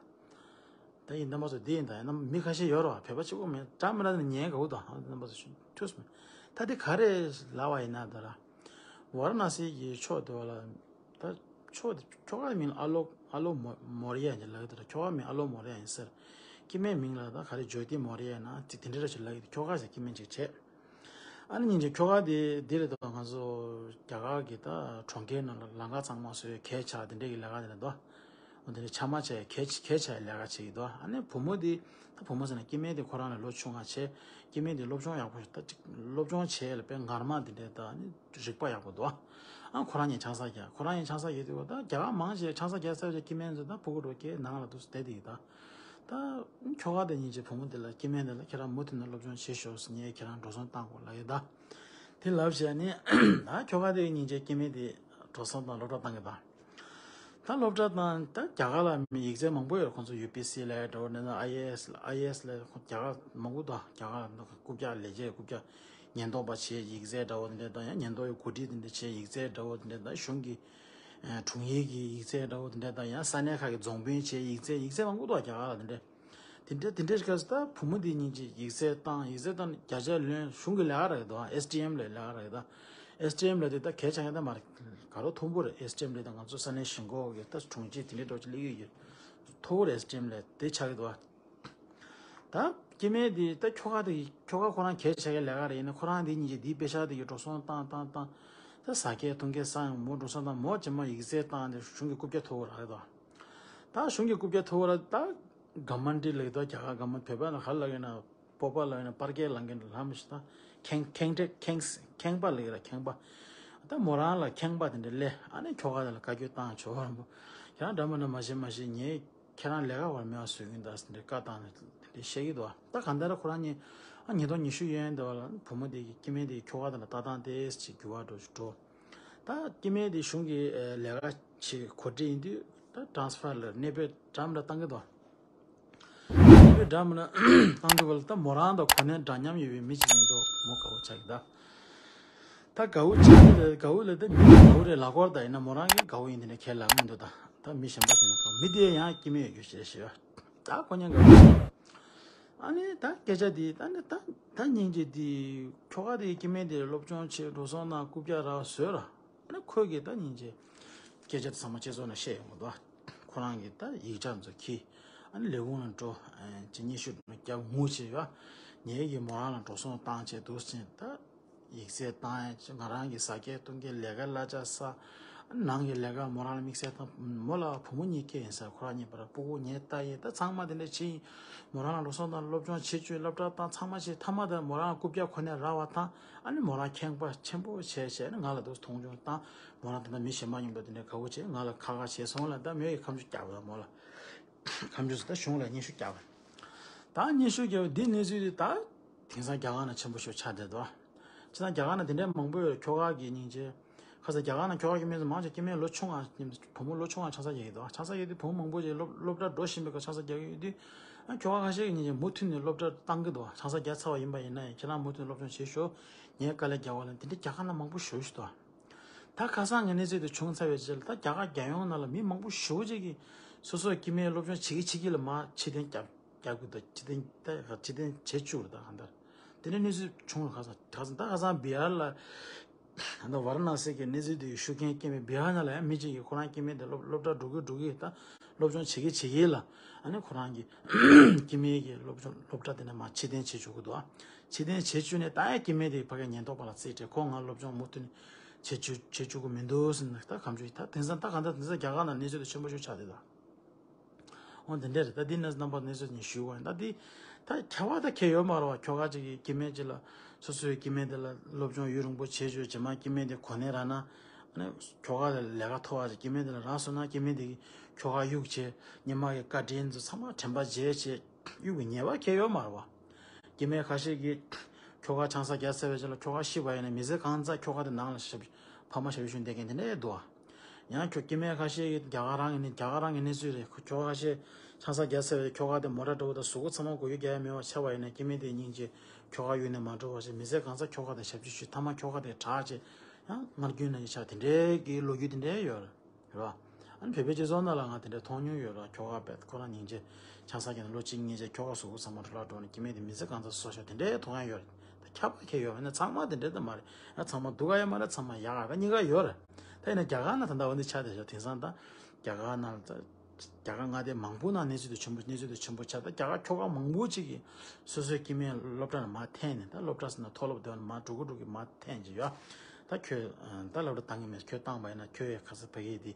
ད་ཡིན་རྣམ་པ་ཚོ་འདི་ཡིན་ད་ཡིན་ན་མི་ཁ་ཤས་ཡོད་རེད་བ། བོད་པ་གཅིག་པོ་མིན་འདྲ་མི་འདྲ་ནས་ཉན་དགའ་བོ་ད་རྣམ་པ་ཚོ་ཐུགས་སུ་མེད། ད་འདི་ག་རེ་ལབ་པ་ཡིན་ན་ད་ར་ཝཱ་ར་ཎ་སི་གི་ཕྱོགས་དེ་བ་ལ་ད་ཕྱོགས་དེ་ཁྱོ་ག་མིང་ཨ་ལོ་ཨ་ལོ་མོ་མོ་རི་ཡ་ཡིན་ལབ་ཀྱི་འདུག་ད་ཁྱོ་ག་མིང་ཨ་ལོ་མོ་རི་ཡ་ཡིན་ཟེར། སྐྱེ་དམན་མིང་ལ་ད་ག་རེ་ཇོ་ཏི་མོ་རི་ཡ་ཡིན་ན་དེ་དེ་འདྲ་ར་ཞིག་ལབ་ཀྱི་འདུག་ཁྱོ་ག་ཟེར་སྐྱེ་དམན་ཅིག་བྱས། ཨ་ནི་སྙིང་རྗེ་ཁྱོ་ག་དེ་འདི་རེད་དོ། ང་ཚོ་རྒྱ་གར་གྱི་ད་གྲོང་ཁྱེར་ནང་ལ་ལམ་ཁ་ཚང་མ་བཟོས་གས་ཆག་དེ་འདྲས་ཀྱི་ལས་ཀ་དེ་འདྲ་དོ། འོ་དེ་འདྲ་ཆ་མ་ཆ་གས་གས་ཆག་ལས་ཀ་བྱེད་ཀྱི་དོ། ཨ་ནི་བུ་མོ་དེ་ད་བུ་མོ་ཟེར་ན་སྐྱེ་དམན་དེ་ཁོ་རང་ལས་ལོ་ཆུང་ང་བྱས། སྐྱེ་དམན་དེ་སློབ་སྦྱོང་ཡག་པོ་ད་ཅིག་སློབ་སྦྱོང་བྱས་ལ་དཔེ་ངར་མ་དེ་འདྲས་ད་ཨ་ནི་རིག་པ་ཡག་པོ་དོ། ཨ་ཁོ་རང་གཉིས་ཆང་ས་རྒྱག་ཁོ་རང་གཉིས་ཆང་ས་རྒྱག་དུས་ད་རྒྱ་གར་མང་ཆེ་ཆང་ས་རྒྱག་ས་བྱས་སྐྱེ་དམན་ཚོ་ད་ཕྲུ་གུ་འགྲོ་སྐྱེ་ནང་ལ་འདུག་སེ་བསྡད་དེ་ཡིན་ད། ད་ཁྱོ་ག་དེ་སྙིང་རྗེ་བུ་མོ་དེ་ལ་སྐྱེ་དམན་དེ་ལ་ཁྱེད་རང་མུ་མཐུད་ནས་སློབ་སྦྱོང་བྱེད་ཤོག་ཟེར་ངས་ཁྱེད་རང་འགྲོ་སོང་བཏང་དགོས་ལབ་ཡོད་ད། དེ་ལབ་བྱས་ནས་ད་ཁྱོ་ག་དེ་སྙིང་རྗེ་སྐྱེ་དམན་དེ་འགྲོ་སོང་བཏང་སློབ་གྲྭ་བཏང་གི་ད། ད་སློབ་གྲྭ་བཏང་ད་རྒྱ་གར་ལ་མི་ཡིག་ཚད་མང་པོ་ཡོད་ཁོང་ཚོ་ཡུ་པི་སི་ལབ་འདྲ་བོ་ནས་ན་ཨའི་ཨེ་ཨེས་ལ་ཨའི་ཨེ་ཨེས་ལ་ཁོང་རྒྱ་གར་མང་པོ་ད་རྒྱ་གར་རྐུབ་བཀྱག་ལས་བྱེད་རྐུབ་བཀྱག་ཉེན་རྟོག་པ་བྱས་ཡིག་ཚད་འདྲ་བོ་དེ་འདྲ་ད་ཡང་ཉེན་རྟོག་གི་འགོ་ཁྲིད་དེ་འདྲ་བྱས་ཡིག་ཚད་འདྲ་བོ་དེ་འདྲ་ད་གཞུང་གི་དྲུང་ཡིག་གི་ཡིག་ཚད་འདྲ་བོ་དེ་འདྲ་དང་ཡང་ས་གནས་ཁག་གི་རྫོང་དཔོན་བྱས་ཡིག་ཚད་ཡིག་ཚད་མང་པོ་འདུག་རྒྱ་གར་ལ་དེ་འདྲ། དེ་འདྲ་དེ་འདྲའི་སྐབས་སུ་ད་བུ་མོ་དེ་གཉིས་ཀྱིས་ཡིག་ཚད་བཏང་ཡིག་ཚད་བཏང་བརྒྱ་ཆ་ལོན་གཞུང་གི་ལས་ཀ་རག་གི་འདུག་ཨེ་སི་ཌི་ཨེམ་ལ་ལས་ཀ་རག་གི་ད། ཨེ་སི་ཌི་ཨེམ་ལ་དེ་ད་གལ་ཆགས་ཡ་ད་མ་རེད། ག་རོ་མཐོན་པོ་རེད། ཨེ་སི་ཌི་ཨེམ་ལ་ད་ང་ཚོ་ས་གནས་གཞིས་འགོ་གི་ད་དྲུང་ཆེ་དེ་འདྲའི་འགྲོ་ཆེ་སླེབས་ཡོད་ཡོད་མཐོ་པོ་རེད། ཨེ་སི་ཌི་ཨེམ་ལ་དེ་ཆགས་གི་འདུག་ད་སྐྱེ་དམན་དེ་ད་ཁྱོ་ག་དེ་ཁྱོ་ག་ཁོ་རང་གལ་ཆེ་གི་ལས་ཀ་རེད། ཡིན་ན་ཁོ་རང་དེ་གཉིས་ཀྱིས་དེའི་པེ་ཤག་དེ་གི་འགྲོ་སོང་བཏང་བཏང་བཏང་། ད་ཟ་སྐྱེལ་འཐུང་སྐྱེལ་ས་ཡང་མོ་འགྲོ་སོང་བཏང་མོ་རྗེས་མ་ཡིག་ཚད་བཏང་དེ་གཞུང་གི་རྐུབ་བཀྱག་མཐོ་བོ་རག་གི་འདུག་ད་གཞུང་གི་རྐུབ་བཀྱག་མཐོ་བོ་ར་ད་ག་མན་ཌི་ལབ་ཀྱི་འདུག་རྒྱ་གར་ག་མན་བོད་པ་ལ་ག་ལབ་ཀྱི་ན་སྤོབས་པ་ལབ་ཀྱི་ན་པར་སྐད་ལབ་ཀྱི་ན་ལམ་ཞིག་ད་ཁེངས་ཁེངས་དྲེགས་ཁེངས་ཁེངས་པ་ལབ་ཀྱི་ར་ཁེངས་པ། ད་མོ་རང་ལ་ཁེངས་པ་དེ་འདྲ་སླེབས། ཨ་ནི་ཁྱོ་ག་དེ་ལ་བཀའ་བཀྱོན་བཏང་ཆོག་ར་མོ་ཁྱེད་རང་འདྲ་མིན་ན་མ་ཤེས་མ་ཤེས་ངས་ཁྱེད་རང་ལས་ཀ་བར་མེད་པ་བཟོ་གི་ཡིན་ད་ཟེར་འདྲ་བཀའ་བཏང་ནས་དེ་འདྲ་བཤད་ཀྱི་འདུག་ད་གང་ལྟར་ཁོ་རང་གཉིས་ཨ་ཉིས་སྟོང་ཉི་ཤུ་ཡན་དེ་བ་ལ་བུ་མོ་དེ་གི་སྐྱེ་དམན་དེ་ཁྱོ་ག་དེ་ལ་ལྟ་སྟངས་དེ་ཅིག་འགྱུར་བ་འགྲོ་ཞིག་འགྲོ། ད་སྐྱེ་དམན་དེ་གཞུང་གི་ལས་ཀ་བྱེད་གོ་སྒྲིག་ཡིན་དུས་ད་ཊ་རན་སི་ཕར་ལ་གནས་སྤོས་འདྲ་མི་འདྲ་བཏང་གི་འདུག་གནས་སྤོས་འདྲ་མི་འདྲ་བཏང་དུས་བ་ལ་ད་མོ་རང་དང་གོ་གནས་འདྲ་མཉམ་ཡོད་པའི་མི་ཅིག་ཡིན་མདོག་མོ་དགའ་བོ་ཆགས་ཀྱི་ད། ད་དགའ་བོ་ཆགས་ཀྱི་ད་དགའ་བོ་ལ་ད་མི་དགའ་བོ་རེད་ལབ་སྐོར་ད་ཡིན་ན་མོ་རང་གི་དགའ་བོ་ཡིན་དེ་ནས་ཁས་ལབ་མི་འདུག་ད་ད་མི་གཞན་པ་ཞིག་ན་དགའ་བོ་མི་དེ་ཡང་སྐྱེ་དམན་ཡོད་རྒྱུ་ཞེས་ཞུ། ད་ཁོ་གཉིས་དགའ་བོ་ཆགས། ཨ་ནི་ད་སྐད་ཆ་དེ་ད་ནི་ད་ད་སྙིང་རྗེ་དེ་ཁྱོ་ག་དེ་སྐྱེ་དམན་དེ་སློབ་སྦྱོང་བྱེད་འགྲོ་སོང་ན་རྐུབ་བཀྱག་རག་བཟོས་ར། ཨ་ནི་ཁོས་གི་ད་སྙིང་རྗེ་སྐད་ཆ་དེ་ཚང་མ་སྤྱི་ཚོགས་ནང་བཤད་ཡོང་གི་འདུག་ཁོ་རང་གི་ད་ཡིག་ཆ་ཚོ་ཁྱེར་ཨ་ནི་ལས་ཁུངས་ལ་འགྲོ་ཅི་སྙན་ཞུ་རྒྱབ་ངུ་བྱེད་ཡོད། ངེད་ཀྱི་མོ་རང་ལ་འགྲོ་སོང་བཏང་བྱས་འདུག་ཟེར་ད། ཡིག་ཚད་བཏང་ཡས་ང་རང་གི་ཟ་སྐྱེལ་འཐུང་སྐྱེལ་ལས་ཀ་གླ་ཆ་ས། ནང་གི་ལས་ཀ་མོ་རང་ལ་དམིགས་བསལ་བཏང་མོ་ལ་བུ་མོ་གཉིས་སྐྱེས་ཡིན་ས་ཁོ་རང་གཉིས་པར་སྤུ་གུ་ངས་ལྟ་ཡས་ད་ཚང་མ་དེ་འདྲ་བྱས་ཡིན། མོ་རང་ལ་འགྲོ་སོང་དང་སློབ་སྦྱོང་བྱེད་བཅུག་སློབ་གྲྭ་བཏང་ཚང་མ་བྱས་མཐའ་མ་དེ་མོ་རང་ལ་རྐུབ་བཀྱག་ཁོ་ནས་རག་པ་དང་ཨ་ནི་མོ་རང་ཁེངས་པ་ཆེན་པོ་བྱས་བྱས་ནས་ང་ལ་འདུག་མཐོང་ཆུང་བཏང་མོ་རང་ད་ལྟ་མི་གཞན་པ་མཉམ་དུ་དེ་འདྲ་དགའ་བོ་བྱས་ང་ལ་ཁ་ཁ་བྱས་སོང་ལ་ད་མོས་ཡི་ཁམ་ཆུ་རྒྱག་པ་མོ་ལ། ཁམ་ཆུ་ཟེར་ད་གཞུང་ལ་སྙན་ཞུ་རྒྱག་པ། ད་སྙན་ཞུ་རྒྱག་པ་འདི་གནས་ཚུལ་འདི་ད་དེང་སང་རྒྱ་གར་ནང་ཆེན་པོ་ཤོས་ཆགས་བསྡད་འདུག་ཅི་ད་རྒྱ་གར་ནང་དེ་འདྲའི་མང་པོ་ཡོད་ཁྱོ་ག་གི་སྙིང་རྗེ། ཁ་ས་རྒྱ་གར་ནང་ཁྱོ་ག་གི་སྨན་ཚོ་མང་ཆེ་སྐྱེ་དམན་ལོ་ཆུང་བ་བུ་མོ་ལོ་ཆུང་བ་ཆང་ས་རྒྱག་གི་འདུག་ཆང་ས་རྒྱག་དུས་བུ་མོ་མང་པོ་ཅིག་སློབ་སློབ་གྲྭ་འགྲོ་བཞིན་པའི་སྐབས་ཆང་ས་རྒྱག་གི་ཡོད་དུས། ཨ་ཁྱོ་ག་ཁ་ཤས་ཀྱི་སྙིང་རྗེ་མུ་མཐུད་ནས་སློབ་གྲྭ་བཏང་གི་འདུག་ཆང་ས་རྒྱག་ཚར་བ་ཡིན་པ་ཡིན་ན་ཡང་ཁྱེད་རང་མུ་མཐུད་སློབ་སྦྱོང་བྱེད་ཤོག་ངས་དཀའ་ལས་རྒྱག་པ་ལ་དེ་འདྲའི་རྒྱ་གར་ནང་མང་པོ་ཞེ་པོ་ཞིག་འདུག་ད་ཁ་སང་ངས་གནས་ཚུལ་དེ་བྱུང་ཚར་བའི་རྗེས་ལ་ད་རྒྱ་གར་རྒྱལ་ཡོངས་ནང་ལ་མི་མང་པོ་ཞེ་པོ་ཅིག་གིས་སོ་སོའི་སྐྱེ་དམན་སློབ་སྦྱོང་བྱེད་ཀྱི་བྱེད་ཀྱི་ལ་མར་ཕྱིར་འཐེན་རྒྱབ་རྒྱབ་ཀྱི་འདུག་ཕྱིར་འཐེན་ད་ཕྱིར་འཐེན་བྱེད་བཅུག་རེད་ད་གང་ལྟར། དེ་འདྲའི་གནས་ཚུལ་བྱུང་རེད། ཁ་སང་ཁ་སང་ད་ཁ་སང་བི་ཧར་ལ་ ད་ཝཱ་ར་ཎ་སི་གི་གནས་ཚུལ་དེ་ཤུགས་རྐྱེན་སྐྱེས་པའི་བི་ཧར་ནང་ལ་ཡང་མི་གཅིག་གིས་ཁོ་རང་སྐྱེ་དམན་དེ་སློབ་སློབ་གྲྭ་འགྲོ་གི་འགྲོ་གི་ད་སློབ་སྦྱོང་བྱེད་ཀྱི་བྱེད་ཀྱི་ལ། ཨ་ནི་ཁོ་རང་གི་སྐྱེ་དམན་གྱི་སློབ་སྦྱོང་སློབ་གྲྭ་དེ་ནས་མར་ཕྱིར་འཐེན་བྱེད་བཅུག་གི་འདུག་ཨ། ཕྱིར་འཐེན་བྱེད་བཅུག་ནས་ད་ཡང་སྐྱེ་དམན་དེ་ཕ་གིའི་ཉེན་རྟོག་པ་ལ་རྩིས་སྤྲད། ཁོ་ང་སློབ་སྦྱོང་མུ་མཐུད་ནས་བྱེད་བཅུག་བྱེད་བཅུག་གི་མི་འདུག་ཟེར་ནས། ད་ག་འདྲ་ཡིན། ད་དེང་སང་ད་གང་ལྟར་དེང་སང་རྒྱ་གར་ནང་གནས་ཚུལ་དེ་ཆེན་པོ་ཞིག་ཆགས་བསྡད་འདུག་འོ་དེ་འདྲ་རེད། ད་འདི་ནས་རྣམ་པ་གནས་ཚུལ་ནས་ཞུས་པ་ཡིན། ད་འདི་ད་ཁྱད་པར་ད་ཁྱད་ཡོད་མ་རེད་བ། ཁྱོ་ག་ཅིག་གིས་སྐྱེ་དམན་ཅིག་ལ་སོ་སོའི་སྐྱེ་དམན་དེ་ལ་སློབ་སྦྱོང་ཡུན་རིང་པོ་བྱེད་བཅུག་རྗེས་མ་སྐྱེ་དམན་དེ་གོ་གནས་རག་ན། ཨ་ནི་ཁྱོ་ག་ལ་ལས་ཀ་མཐོ་བ་ཅིག་སྐྱེ་དམན་དེ་ལ་རག་སོང་ན། སྐྱེ་དམན་དེ་གིས་ཁྱོ་ག་གཡུག་བྱས། སྔོན་མ་གི་བཀའ་དྲིན་ཚོ་ཚང་མ་དྲན་པ་བརྗེད་བྱས་གཡུག་གི་ཉེས་པ་ཁྱད་ཡོད་མ་རེད་བ། སྐྱེ་དམན་ཁ་ཤས་ཀྱིས་ཁྱོ་ག་ཆང་ས་བརྒྱབ་ཚར་བའི་རྗེས་ལ་ཁྱོ་ག་ཤི་བ་ཡིན་ན་མི་ཚེ་གང་ཚ་ཁྱོ་ག་དེ་ནང་ལ་ཞབས་ཕ་མ་ཞབས་ཞུ་བྱེད་མཁན་དེ་འདྲ་འདུག་ཨ། ཡང་ཁྱོ་སྐྱེ་དམན་ཁ་ཤས་ཀྱིས་རྒྱ་གར་རང་གི་ནི་རྒྱ་གར་རང་གི་གནས་ཚུལ་རེད། ཁྱོ་ག་ཁ་ཤས་ཆང་ས་བརྒྱབ་ཚར་བའི་ཁྱོ་ག་དེ་མོ་ཊ་འདྲ་བོ་དང་གཟུགས་པོ་ཚང་མ་གོ་ཡུ་རྒྱག་ཡ་མེད་པ་ཆགས་པ་ཡིན་ན། སྐྱེ་དམན་དེའི་སྙིང་རྗེ་ཁྱོ་ག་གཡུག་ནས་མ་འགྲོ་བ་བྱས་མི་ཚེ་གང་ཚ་ཁྱོ་ག་དང་ཞབས་ཕྱི་ཞུས། མཐའ་མ་ཁྱོ་ག་དེ་དྲག་བྱས་ཡང་ངར་རྒྱུན་ན་ཡི་ཆགས་དེ་འདྲའི་གི་ལོ་རྒྱུས་དེ་འདྲའི་ཡོད་རེད། རེད་བ། ཨ་ནི་བོད་པའི་སྤྱི་ཚོགས་ནང་ལ་ང་དེ་འདྲ་མཐོང་མྱོང་ཡོད་ར། ཁྱོ་ག་བས་ཁོ་རང་སྙིང་རྗེ་ཆང་ས་བརྒྱབ་ནས་ལོ་གཅིག་གཉིས་རྗེས་ཁྱོ་ག་གཟུགས་པོ་ཚང་མ་འཕྲོ་བརླག་འགྲོ་ནས་སྐྱེ་དམན་དེ་མི་ཚེ་གང་ཚ་སོ་ཤོར་དེ་འདྲའི་མཐོང་ཡ་ཡོད་རེད། ད་ཁྱད་པར་ཁྱད་ཡོད་མེད་ན་ཚང་མ་དེ་འདྲའི་ད་མ་རེད། ཡང་ཚང་མ་སྡུག་ག་ཡོད་མ་རེད། ཚང་མ་ཡག་ག་གཉིས་ཀ་ཡོད་རེད། ད་ཡིན་ན་རྒྱ་གར་ན་ད་ལྟ་འོ་འདི་ཆགས་བསྡད་ཤག་དེང་སང་ད་རྒྱ་གར་ནང་ད་རྒྱ་གར་མངའ་སྡེ་མང་པོ་ནང་གནས་ཚུལ་དེ་ཆེན་པོ་གནས་ཚུལ་དེ་ཆེན་པོ་ཆགས། ད་རྒྱ་གར་ཁྱོ་ག་མང་པོ་ཅིག་གིས་སོ་སོའི་སྐྱེ་དམན་སློབ་གྲྭ་ནས་མར་འཐེན་ནས། ད་སློབ་གྲྭ་ཟེར་ན་མཐོ་སློབ་དེ་བ་ནས་མར་འགྲོ་གི་འགྲོ་གི་མར་འཐེན་གྱི་ཡོད། ད་ཁྱོད་ད་སློབ་གྲྭ་བཏང་གི་མེད། ཁྱོད་བཏང་པ་ཡིན་ན་ཁྱོད་ཡི་ཁ་ས་ཕ་གི་དེ་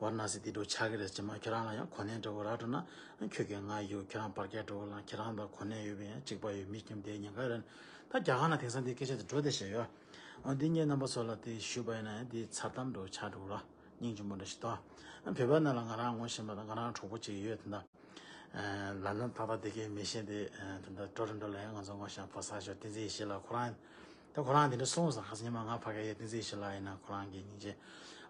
ཝཱ་ར་ཎ་སི་དེ་འགྲོ་ཆགས་ཀྱི་རེད། རྗེས་མ་ཁྱོད་རང་ལ་ཡང་གོ་གནས་འདྲ་བོ་རག་འགྲོ་ན་ཁྱོད་ཀྱི་ང་ཡོད། ཁྱོད་རང་བར་སྐད་འདྲ་བོ་ལ་ཁྱོད་རང་དང་གོ་གནས་ཡོད་པའི་ཡང་གཅིག་པ་ཡོད། མི་རྒན་དེ་ཉེན་ཁ་རེད། ད་རྒྱ་གར་ན་དེང་སང་དེ་སྐད་ཆ་དེ་འགྲོ་བསྡད་བཞིན་ཡོད། འོ་འདི་ངས་རྣམ་པ་ཚོ་ལ་དེ་ཞུས་པ་ཡིན་ན་ཡང་དེ་མཚར་གཏམ་འདྲ་བོ་ཆགས་འགྲོ་གི་ར། སྙིང་རྗེ་མོ་འདྲ་ཞིག་འདུག་བོད་པ་ནང་ལ་ང་རང་ངོ་ཤེས་པ་དང་ང་རང་གྲོགས་པོ་ཅིག་ཡོད། དེ་འདྲ་ལ་ན་ཏག་ཏག་དེ་གའི་མི་ཤེས་དེ། དེ་འདྲ་ཊོ་རོན་ཊོ་ལ་ཡང་ང་ཚོ་ངོ་ཤེས་པ་ས་ཞོ་བསྟན་འཛིན་ཡེ་ཤེས་ལགས། ཁོ་རང་ད་ཁོ་རང་དེ་འདྲ་གསུངས་སོང་། ཁ་སང་ཉི་མ་ང་ཕ་གི་ཡ་བསྟན་འཛིན་ཡེ་ཤེས་ལགས་ཡིན་ན་ཁོ་རང་གི་སྙིང་རྗེ་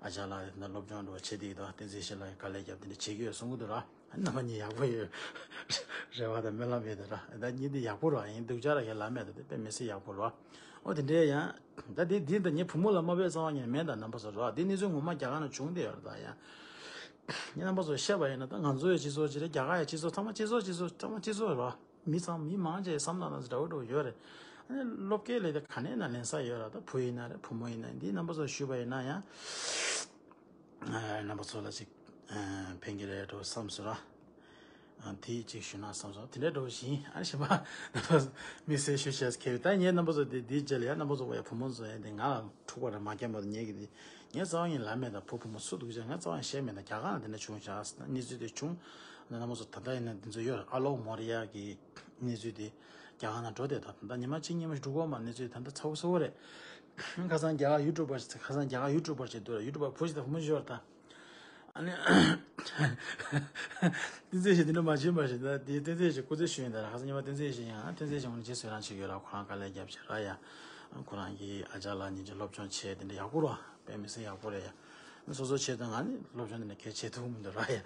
ཨ་ཅག་ལགས་དེ་འདྲ་སློབ་སྦྱོང་འདྲ་བོ་བྱེད་དེ་གི་འདུག་བསྟན་འཛིན་ཡེ་ཤེས་ལགས་ཀྱིས་དཀའ་ལས་བརྒྱབ་དེ་འདྲ་བྱེད་ཀྱི་ཡོད་གསུང་གི་འདུག་ར། རྣམ་པ་གཉིས་ཡག་པོ་ཡོད། རེ་བ་དང་སྨོན་ལམ་ཡོད་དེ་ར། ད་གཉིས་འདི་ཡག་པོ་ར། ཡིན་སྡུག་ཅག་ར་ཡ་ལ་མེད་དོ། དེ་དཔེ་མི་སྲིད་ཡག་པོ་ར། ཨོ་དེ་འདྲའི་ཡང་ད་དེ་དེ་ད་ངའི་བུ་མོ་ལ་མ་དཔེ་རྩ་བ་ཉིད་ནས་མེད། ད་རྣམ་པ་ཚོ་ར། དེ་གནས་ཚུལ་ངོ་མ་རྒྱ་གར་ན་བྱུང་བསྡད་ཡོད་ར། ད་ཡང་ངས་རྣམ་པ་ཚོ་བཤད་པ་ཡིན་ན། ད་ང་ཚོ་ཡི་སྤྱི་ཚོགས་ཅིག་རེད། རྒྱ་གར་ཡི་སྤྱི་ཚོགས་ཚང་མ་སྤྱི་ཚོགས་སྤྱི་ཚོགས་ཚང་མ་སྤྱི་ཚོགས་ར། མི་ཚང་མི་མང་ཆེ་བསམ་སྟངས་དང་འདྲ་བོ་འདྲ་བོ་ཡོད་རེད། ཨ་ནི་སློབ་སྐྱེལ་ལས་དེ་ག་ནས་ན་ལེན་ས་ཡོད་ར། ད་བུ་ཡིན་ན་རེད། བུ་མོ་ཡིན་ན། འདི་རྣམ་པ་ཚོ་ཞུས་པ་ཡིན་ན་ཡང་རྣམ་པ་ཚོ་ལ་ཅིག་ཕན་གྱི་རེད་འགྲོ་བསམ་སོང་ར། དེ་ཅིག་ཞུ་ན་བསམ་སོང་། དེ་འདྲ་འགྲོ་བཞིན། ཨ་ནི་གཞན་པ་རྣམ་པ་དམིགས་བསལ་ཞུ་བྱས་ཁེལ། ད་ངས་རྣམ་པ་ཚོ་དེ་དེའི་རྗེས་ལ་ཡང་རྣམ་པ་ཚོ་བ་ཡ་བུ་མོ་ཚོ་ཡང་དེ་ང་ལ་འཁྲུག་པ་རེད་མ་སྐྱེ་མ་དང་ཉེ་གི་དེ། ངས་རྩ་བ་ཉིད་ལབ་མེད། ད་བུ་བུ་མོ་སུ་འདུག་ཅེས་ངས་རྩ་བ་ཉིད་བཤད་མེད། ད་རྒྱ་གར་ལ་དེ་འདྲ་བྱུང་བཞག་གནས་ཚུལ་དེ་བྱུང་། ད་རྣམ་པ་ཚོ་ད་ལྟ་ཡིན་ན་འདི་ཚོ་ཡོད་རེད། ཨ་ལོག་མོ་རི་ཡ་གི་གནས་ཚུལ་དེ་རྒྱ་གར་ནང་འགྲོ་བསྡད། ད་ད་ལྟ་ཉི་མ་གཅིག་གཉིས་མ་ཞིག་འགྲོ་གི་ཡོད་མ། གནས་ཚུལ་ད་ལྟ་ཚ་བོ་ཚ་བོ་རེད། ཁ་སང་རྒྱ་གར་ཡུ་ཊུབ་པར་ཅིག་ཁ་སང་རྒྱ་གར་ཡུ་ཊུབ་པར་ཅིག་འདུག་ར། ཡུ་ཊུབ་པར་བུ་ཞིག་དང་བུ་མོ་ཞིག་ཡོད་རེད་ད། ཨ་ནི། བསྟན་འཛིན་ཞིག་དེ་འདྲ་མ་བྱེད་མ་བྱེད། ད་དེ་བསྟན་འཛིན་ཞིག་སྐུ་ཚེ་ཞུ་ཡིན་ད་ར། ཁ་སང་ཉི་མ་བསྟན་འཛིན་ཞིག་ཡང་བསྟན་འཛིན་ཞིག་འོང་ནས་རྗེས་སུ་ཡི་རང་བྱེད་ཀྱི་ཡོད་ར། ཁོ་རང་དཀའ་ལས་བརྒྱབ་བྱས་ར་ཡ། ཁོ་རང་གི་ཨ་ཅག་ལགས་གཉིས་ཀྱིས་སློབ་སྦྱོང་བྱས་དེ་འདྲ་ཡག་པོ་ར། དཔེ་མི་སྲིད་ཡག་པོ་རེད་ཡ། སོ་སོ་བྱས་དུས་ང་ནི་སློབ་སྦྱོང་དེ་འདྲ་གལ་ཆེ་ཐུབ་མི་འདུག་ར་ཡ།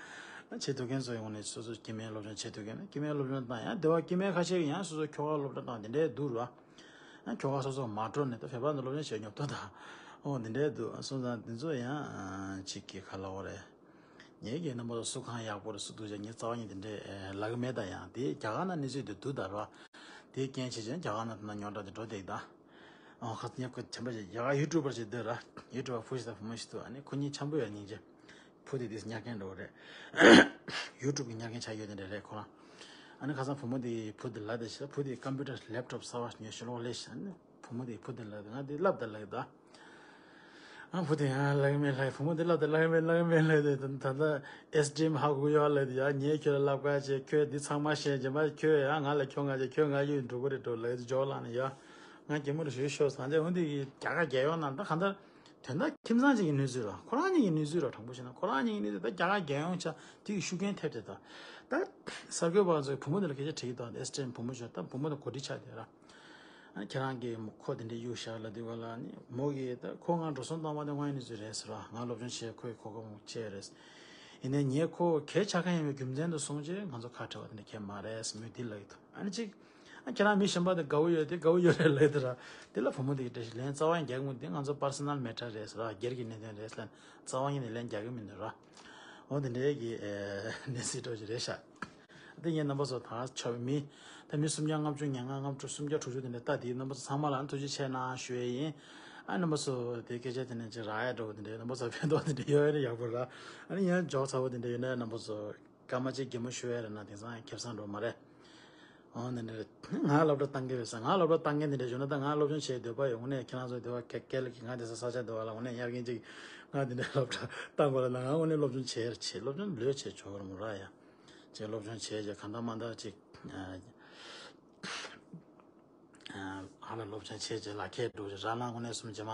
བྱེད་ཐུབ་མཁན་ཚོ་ཡོང་ནས་སོ་སོ་སྐྱེ་དམན་སློབ་སྦྱོང་བྱེད་ཐུབ་མཁན་ན་སྐྱེ་དམན་སློབ་སྦྱོང་བཏང་། ཡང་སྡེ་བ་སྐྱེ་དམན་ཁ་ཤས་ཀྱིས་ཡང་སོ་སོ་ཁྱོ་ག་སློབ་གྲྭ་བཏང་དེ་འདྲས་འདུག་ར། ཡང་ཁྱོ་ག་སོ་སོ་མ་འགྲོ་ནས་ད་བོད་པ་ནང་སློབ་སྦྱོང་བྱེད་ཉོབ་ཏོ་ད། ཨོ་དེ་འདྲས་འདུག་སོང་ཙང་དེ་ཚོ་ཡང་ཅིག་གི་ག་ལབ་དགོས་རེད། ངེད་ཀྱི་རྣམ་པ་ཚོ་སུ་གང་ཡག་པོ་རེད་སུ་སྡུག་ཅག་ངས་རྩ་བ་ཉིད་དེ་འདྲས་ལབ་གི་མེད། ད་ཡང་དེ་རྒྱ་གར་ནང་གནས་ཚུལ་དེ་འདུག་ད་ར། དེའི་རྐྱེན་བྱས་བྱས་རྒྱ་གར་ནང་དེ་ན་ཉོ་འདྲ་དེ་འགྲོ་བསྡད་ད། ཨོ་ཁ་ཉག་ཁ་ཆམ་པ་ཞིག་རྒྱ་གར་ཡུ་ཊུབ་པར་ཞིག་འདུག་ར། ཡུ་ཊུབ་པར་བུ་ཞིག་དང་བུ་མོ་ཞིག་འདུག་ཨ་ནི་ཁོ་གཉིས་འཆམ་པོ་ཡོད་སྙིང་རྗེ། བུ་དེ་དེ་ཉག་མཁན་འདྲ་བོ་རེད། ཡུ་ཊུབ་གི་ཉག་མཁན་ཆགས་ཡོད་དེ་འདྲ་རེད་ཁོ་རང་། ཨ་ནི་ཁ་སང་བུ་མོ་དེ་བུ་དེ་ལ་དེ་ཞིག་བུ་དེ་ཀམ་པུ་ཊར་ལེབ་ཊོབ་གསར་བ་ཉོས་ཤོག་ལོག་ལས་ཤིག་ཨ་ནི་བུ་མོ་དེ་བུ་དེ་ལ་དེ་ང་དེ་ལབ་ད་ལབ་ད། ཨ་བུ་དེ་ཡང་ལབ་གི་མེད་ལབ། བུ་མོ་དེ་ལབ་ད་ལབ་གི་མེད་ལབ་གི་མེད་ལབ་དེ་ད་ལྟ་ཨེས་ཌི་ཨེམ་ཧ་གོ་ཡོད་ལབ་དེ་ཡ། ངས་ཁྱོད་ལ་ལབ་ཀ་བྱས་ཁྱོད་འདི་ཚང་མ་ཤེས་རྗེས་མ་ཁྱོད་ཡ་ང་ལ་ཁྱོད་ང་བྱས་ཁྱོད་ང་གཡུག་འགྲོ་གི་རེད་འགྲོ་ལབ་དེ་འཇོག་ལངས་ནས་ཡ། ང་གད་མོ་རེ་ཞོ་ཞོ་ཟ་འདྲ་འོན་ཏེ་གི་རྒྱ་གར་རྒྱལ་ཡོངས་ནང་ད་གང་ལྟར། དོན་དག་ཁྱིམ་ཚང་གཅིག་གི་གནས་ཚུལ་ར། ཁོ་རང་གཉིས་ཀྱི་གནས་ཚུལ་ར། དྲང་པོ་བཤད་ན་ཁོ་རང་གཉིས་ཀྱི་གནས་ཚུལ་ད་རྒྱ་གར་རྒྱལ་ཡོངས་ཆ་དེ་གི་ཤུགས་རྐྱེན་ཐེབས་ཏེ་ད། ད་གསར་འགོད་པ་ཚོས་བུ་མོ་དེ་ལ་སྐད་ཆ་དྲིས་ཀྱི་འདུག་ཨེས་ཊི་ཨེན་བུ་མོ་ཞོ་ད་བུ་མོ་དེ་གོ་སྒྲིག་ཆགས་ཏེ་ར། ཨ་ཁྱེད་རང་གིས་ཁོ་དེ་འདྲའི་གཡུག་བཞག་ལབ་དུས་ག་ལ་ནི་མོ་གིས་ད་ཁོ་ང་འགྲོ་སོང་བཏང་བ་དེ་དངོས་ཡོད་གནས་ཚུལ་རེད་ཟེར་ར། ང་སློབ་སྦྱོང་བྱེད་ཁོའི་གོ་སྐབས་བྱས་རེད། ཡིན་ནའི་ངས་ཁོ་གལ་ཆ་མཁན་ཡིན་པའི་རྒྱུ་མཚན་དུ་སོང་རྗེས་ང་ཚོ་ཁ་བྲལ་བ་དེ་འདྲ་གལ་མ་རེད་ཟེར་མོས་དེ་ལབ་ཀྱི་འདུག་ཨ་ནི་གཅིག་ཨ་ཁྱེད་རང་མི་གཞན་པ་དང་དགའ་བོ་ཡོད་དེ་དགའ་བོ་ཡོད་རེད་ལབ་དེ་ར། དེ་ལ་བུ་མོ་དེ་གི་འགྲེལ་བཤད་ལན་རྩ་བ་ཡང་རྒྱག་གི་མི་འདུག་དེ་ང་ཚོ་པར་སོ་ནལ་མེ་ཊར་རེད་ཟེར་ར། སྒེར་གྱི་གནད་དོན་རེད་ཟེར་ལན་རྩ་བ་ཉིད་ནས་ལན་རྒྱག་གི་མི་འདུག་ར། འོ་དེ་འདྲའི་གི་ཨེ་གནས་ཚུལ་འདྲ་ཅིག་རེད་ཤག་དེ་ངས་རྣམ་པ་ཚོ་ད་ཆོག་མི་ད་མི་སུམ་བརྒྱ་ལྔ་བཅུ་ཉེར་ལྔ་ལྔ་བཅུ་སུམ་བརྒྱ་དྲུག་ཅུ་དེ་འདྲ་ལྟ་དེ་རྣམ་པ་ཚོ་ཚང་མ་ལ་ཐུགས་རྗེ་ཆེ་གནང་ཞུ་ཡས་ཡིན། ཨ་རྣམ་པ་ཚོ་དེ་སྐད་ཆ་དེ་ནས་ཅིག་རག་ཡ་འགྲོ་བ་དེ་འདྲ་རྣམ་པ་ཚོ་ཕན་ཐོགས་དེ་འདྲ་ཡོད་ཡ་ཡག་པོ་ར། ཨ་ནི་ཡང་འཇོག་ཚ་བོ་དེ་འདྲ་ཡོད་ན་རྣམ་པ་ཚོ་སྐར་མ་གཅིག་གད་མོ་ཤོར་ཡ་རེད་ན་དེང་སང་ཁེ་བཟང་འགྲོ་མ་རེད། འོ་འདི་འདྲ། ང་སློབ་གྲྭ་བཏང་གི་ཡོད་ས། ང་སློབ་གྲྭ་བཏང་མཁན་འདི་འདྲ་བྱུང་ན་ད་ང་སློབ་སྦྱོང་བྱེད་འདོད་པ་ཡོད། དངོས་གནས་ཁྱེད་རང་ཚོ་འདི་བ་ཀེ་ཀེ་ལ་གི་ང་འདི་ས་ས་ཆ་འདི་བ་ལ་དངོས་གནས་ཡར་རྒན་ཅིག་ང་འདི་འདྲ་སློབ་གྲྭ་བཏང་དགོས་ལ་ན་ང་དངོས་གནས་སློབ་སྦྱོང་བྱེད་བྱེད་སློབ་སྦྱོང་ལོས་བྱེད་ཆོག་ར་མོ་ར་ཡ། ཅིག་སློབ་སྦྱོང་བྱེད་ཅིག་གང་ལྟར་མ་ལྟར་ཅིག་ཨ་ལ་སློབ་སྦྱོང་བྱེད་ཅིག་ལག་ཁྱེར་འགྲོ་ཅིག་ར་ལ་དངོས་གནས་སུམ་ཅི་མ།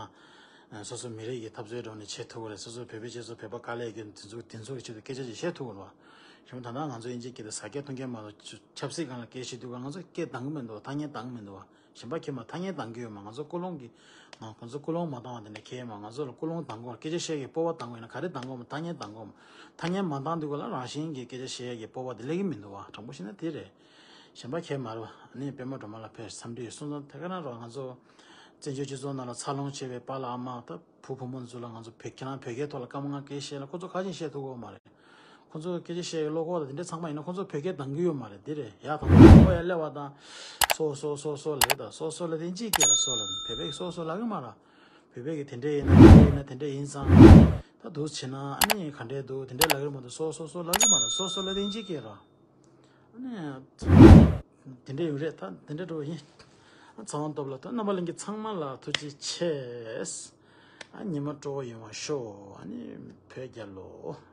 སོ་སོ་མི་རིགས་ཀྱི་འཐབ་རྩོད་འགྲོ་ནས་བྱེད་ཐུབ་དགོས་རེད། སོ་སོ་བོད་པའི་སྤྱི་ཚོགས་བོད་པ་དཀའ་ལས་ཀྱི་དེ་ཚོ་དེ་ཚོ་གི་ཆེད་དུ་སྐད་ཆ་ཅིག་བཤད་ཐུབ་དགོས་རེད་བ། གཞན་པ་ད་ལྟ་ང་ཚོ་དབྱིན་ཇི་སྐད་དུ་ཟ་སྐད་འཐུང་སྐད་མ་གཏོགས་ཆབ་སྲིད་སྒང་ལ་སྐད་བཤད་དུས་ཀ་ང་ཚོ་སྐད་འདང་གི་མི་འདུག་ཐ་སྙད་འདང་གི་མི་འདུག་བ། གཞན་པ་ཁྱེད་མ་ཐ་སྙད་འདང་གི་ཡོད་མ། ང་ཚོ་ཀུན་སློང་གི་ང་ང་ཚོ་ཀུན་སློང་མ་འདང་བ་དེ་འདྲ་ཁྱེད་མ་ང་ཚོ་ལ་ཀུན་སློང་འདང་དགོས། སྐད་ཆ་བཤད་ཀྱི་སྤོབས་པ་འདང་དགོས་ན་ག་རེ་འདང་དགོས་མ། ཐ་སྙད་འདང་དགོས་མ། ཐ་སྙད་མ་འདང་དུས་ཀ་ལ་རང་བཞིན་གྱི་སྐད་ཆ་བཤད་ཀྱི་སྤོབས་པ་དེ་སླེབས་ཀྱི་མི་འདུག་བ། དྲང་པོ་བཤད་ན་དེ་རེད། གཞན་པ་ཁྱེད་མ་རེད་བ། ཨ་ནི་པད་མ་སྒྲོལ་མ་ལ་ཕེབས་འཚམས་འདྲི་ཡོད་སོང་ཙང་དེ་ག་ན་རོགས་ང་ཚོ་བཙན་བྱོལ་སྤྱི་ཚོགས་ནང་ལ་འཚར་ལོངས་བྱས་པའི་པཱ་ལགས་ཨ་མ་དང་བུ་བུ་མོ་ཚོ་ལ་ང་ཚོ་བོད་ཁྱེད་རང་བོད་སྐད་ཐོག་ལ་སྐར་མ་ལྔ་སྐད་བཤད་ལ་ཁོ་ཚོ་ཁ་ཆེམས་བཤད་ཐུབ་ཀྱི་ཡོད་མ་རེད། ཁོ་ཚོ་སྐད་ཆ་བཤད་ཀྱི་བློ་ཁོག་དང་དེ་འདྲ་ཚང་མ་ཡིན་ན་ཁོ་ཚོ་བོད་སྐད་འདང་གི་ཡོད་མ་རེད། དེ་རེད་ཡ། དང་པོ་ཁོ་ཡ་སླེབས་པ་དང་སོ་སོ་སོ་སོ་ལབ་ད་སོ་སོ་ལབ་དེ་ཅིག་སྐད་ལ་སོ་ལབ་བོད་པའི་སོ་སོ་ལབ་གི་མ་རེད། བོད་པའི་གི་དེ་འདྲ་ཡིན་ན་དེ་འདྲ་ཡིན་ན་དེ་འདྲ་ཡིན་ཙང་། ད་འདུག་བྱས་ན་ཨ་ནི་ག་འདྲས་འདུག་དེ་འདྲ་ལབ་གི་མ་འདུག་སོ་སོ་སོ་ལབ་གི་མ་རེད། སོ་སོ་ལབ་དེ་ཅིག་སྐད་རེད། ཨ་ནི་དེ་འདྲ་ཡོད་རེད། ད་དེ་འདྲ་འགྲོ་ཡིན། ཨ་ཚང་མ་སྟོབས་ལ་ད་རྣམ་པ་ལྷན་རྒྱས་ཚང་མ་ལ་ཐུགས་རྗེ་ཆེ། ཨ་ཉི་མ་སྤྲོ་བོ་ཡོང་བ་ཤོག་ཨ་ནི་བོད་རྒྱལ་ལོ།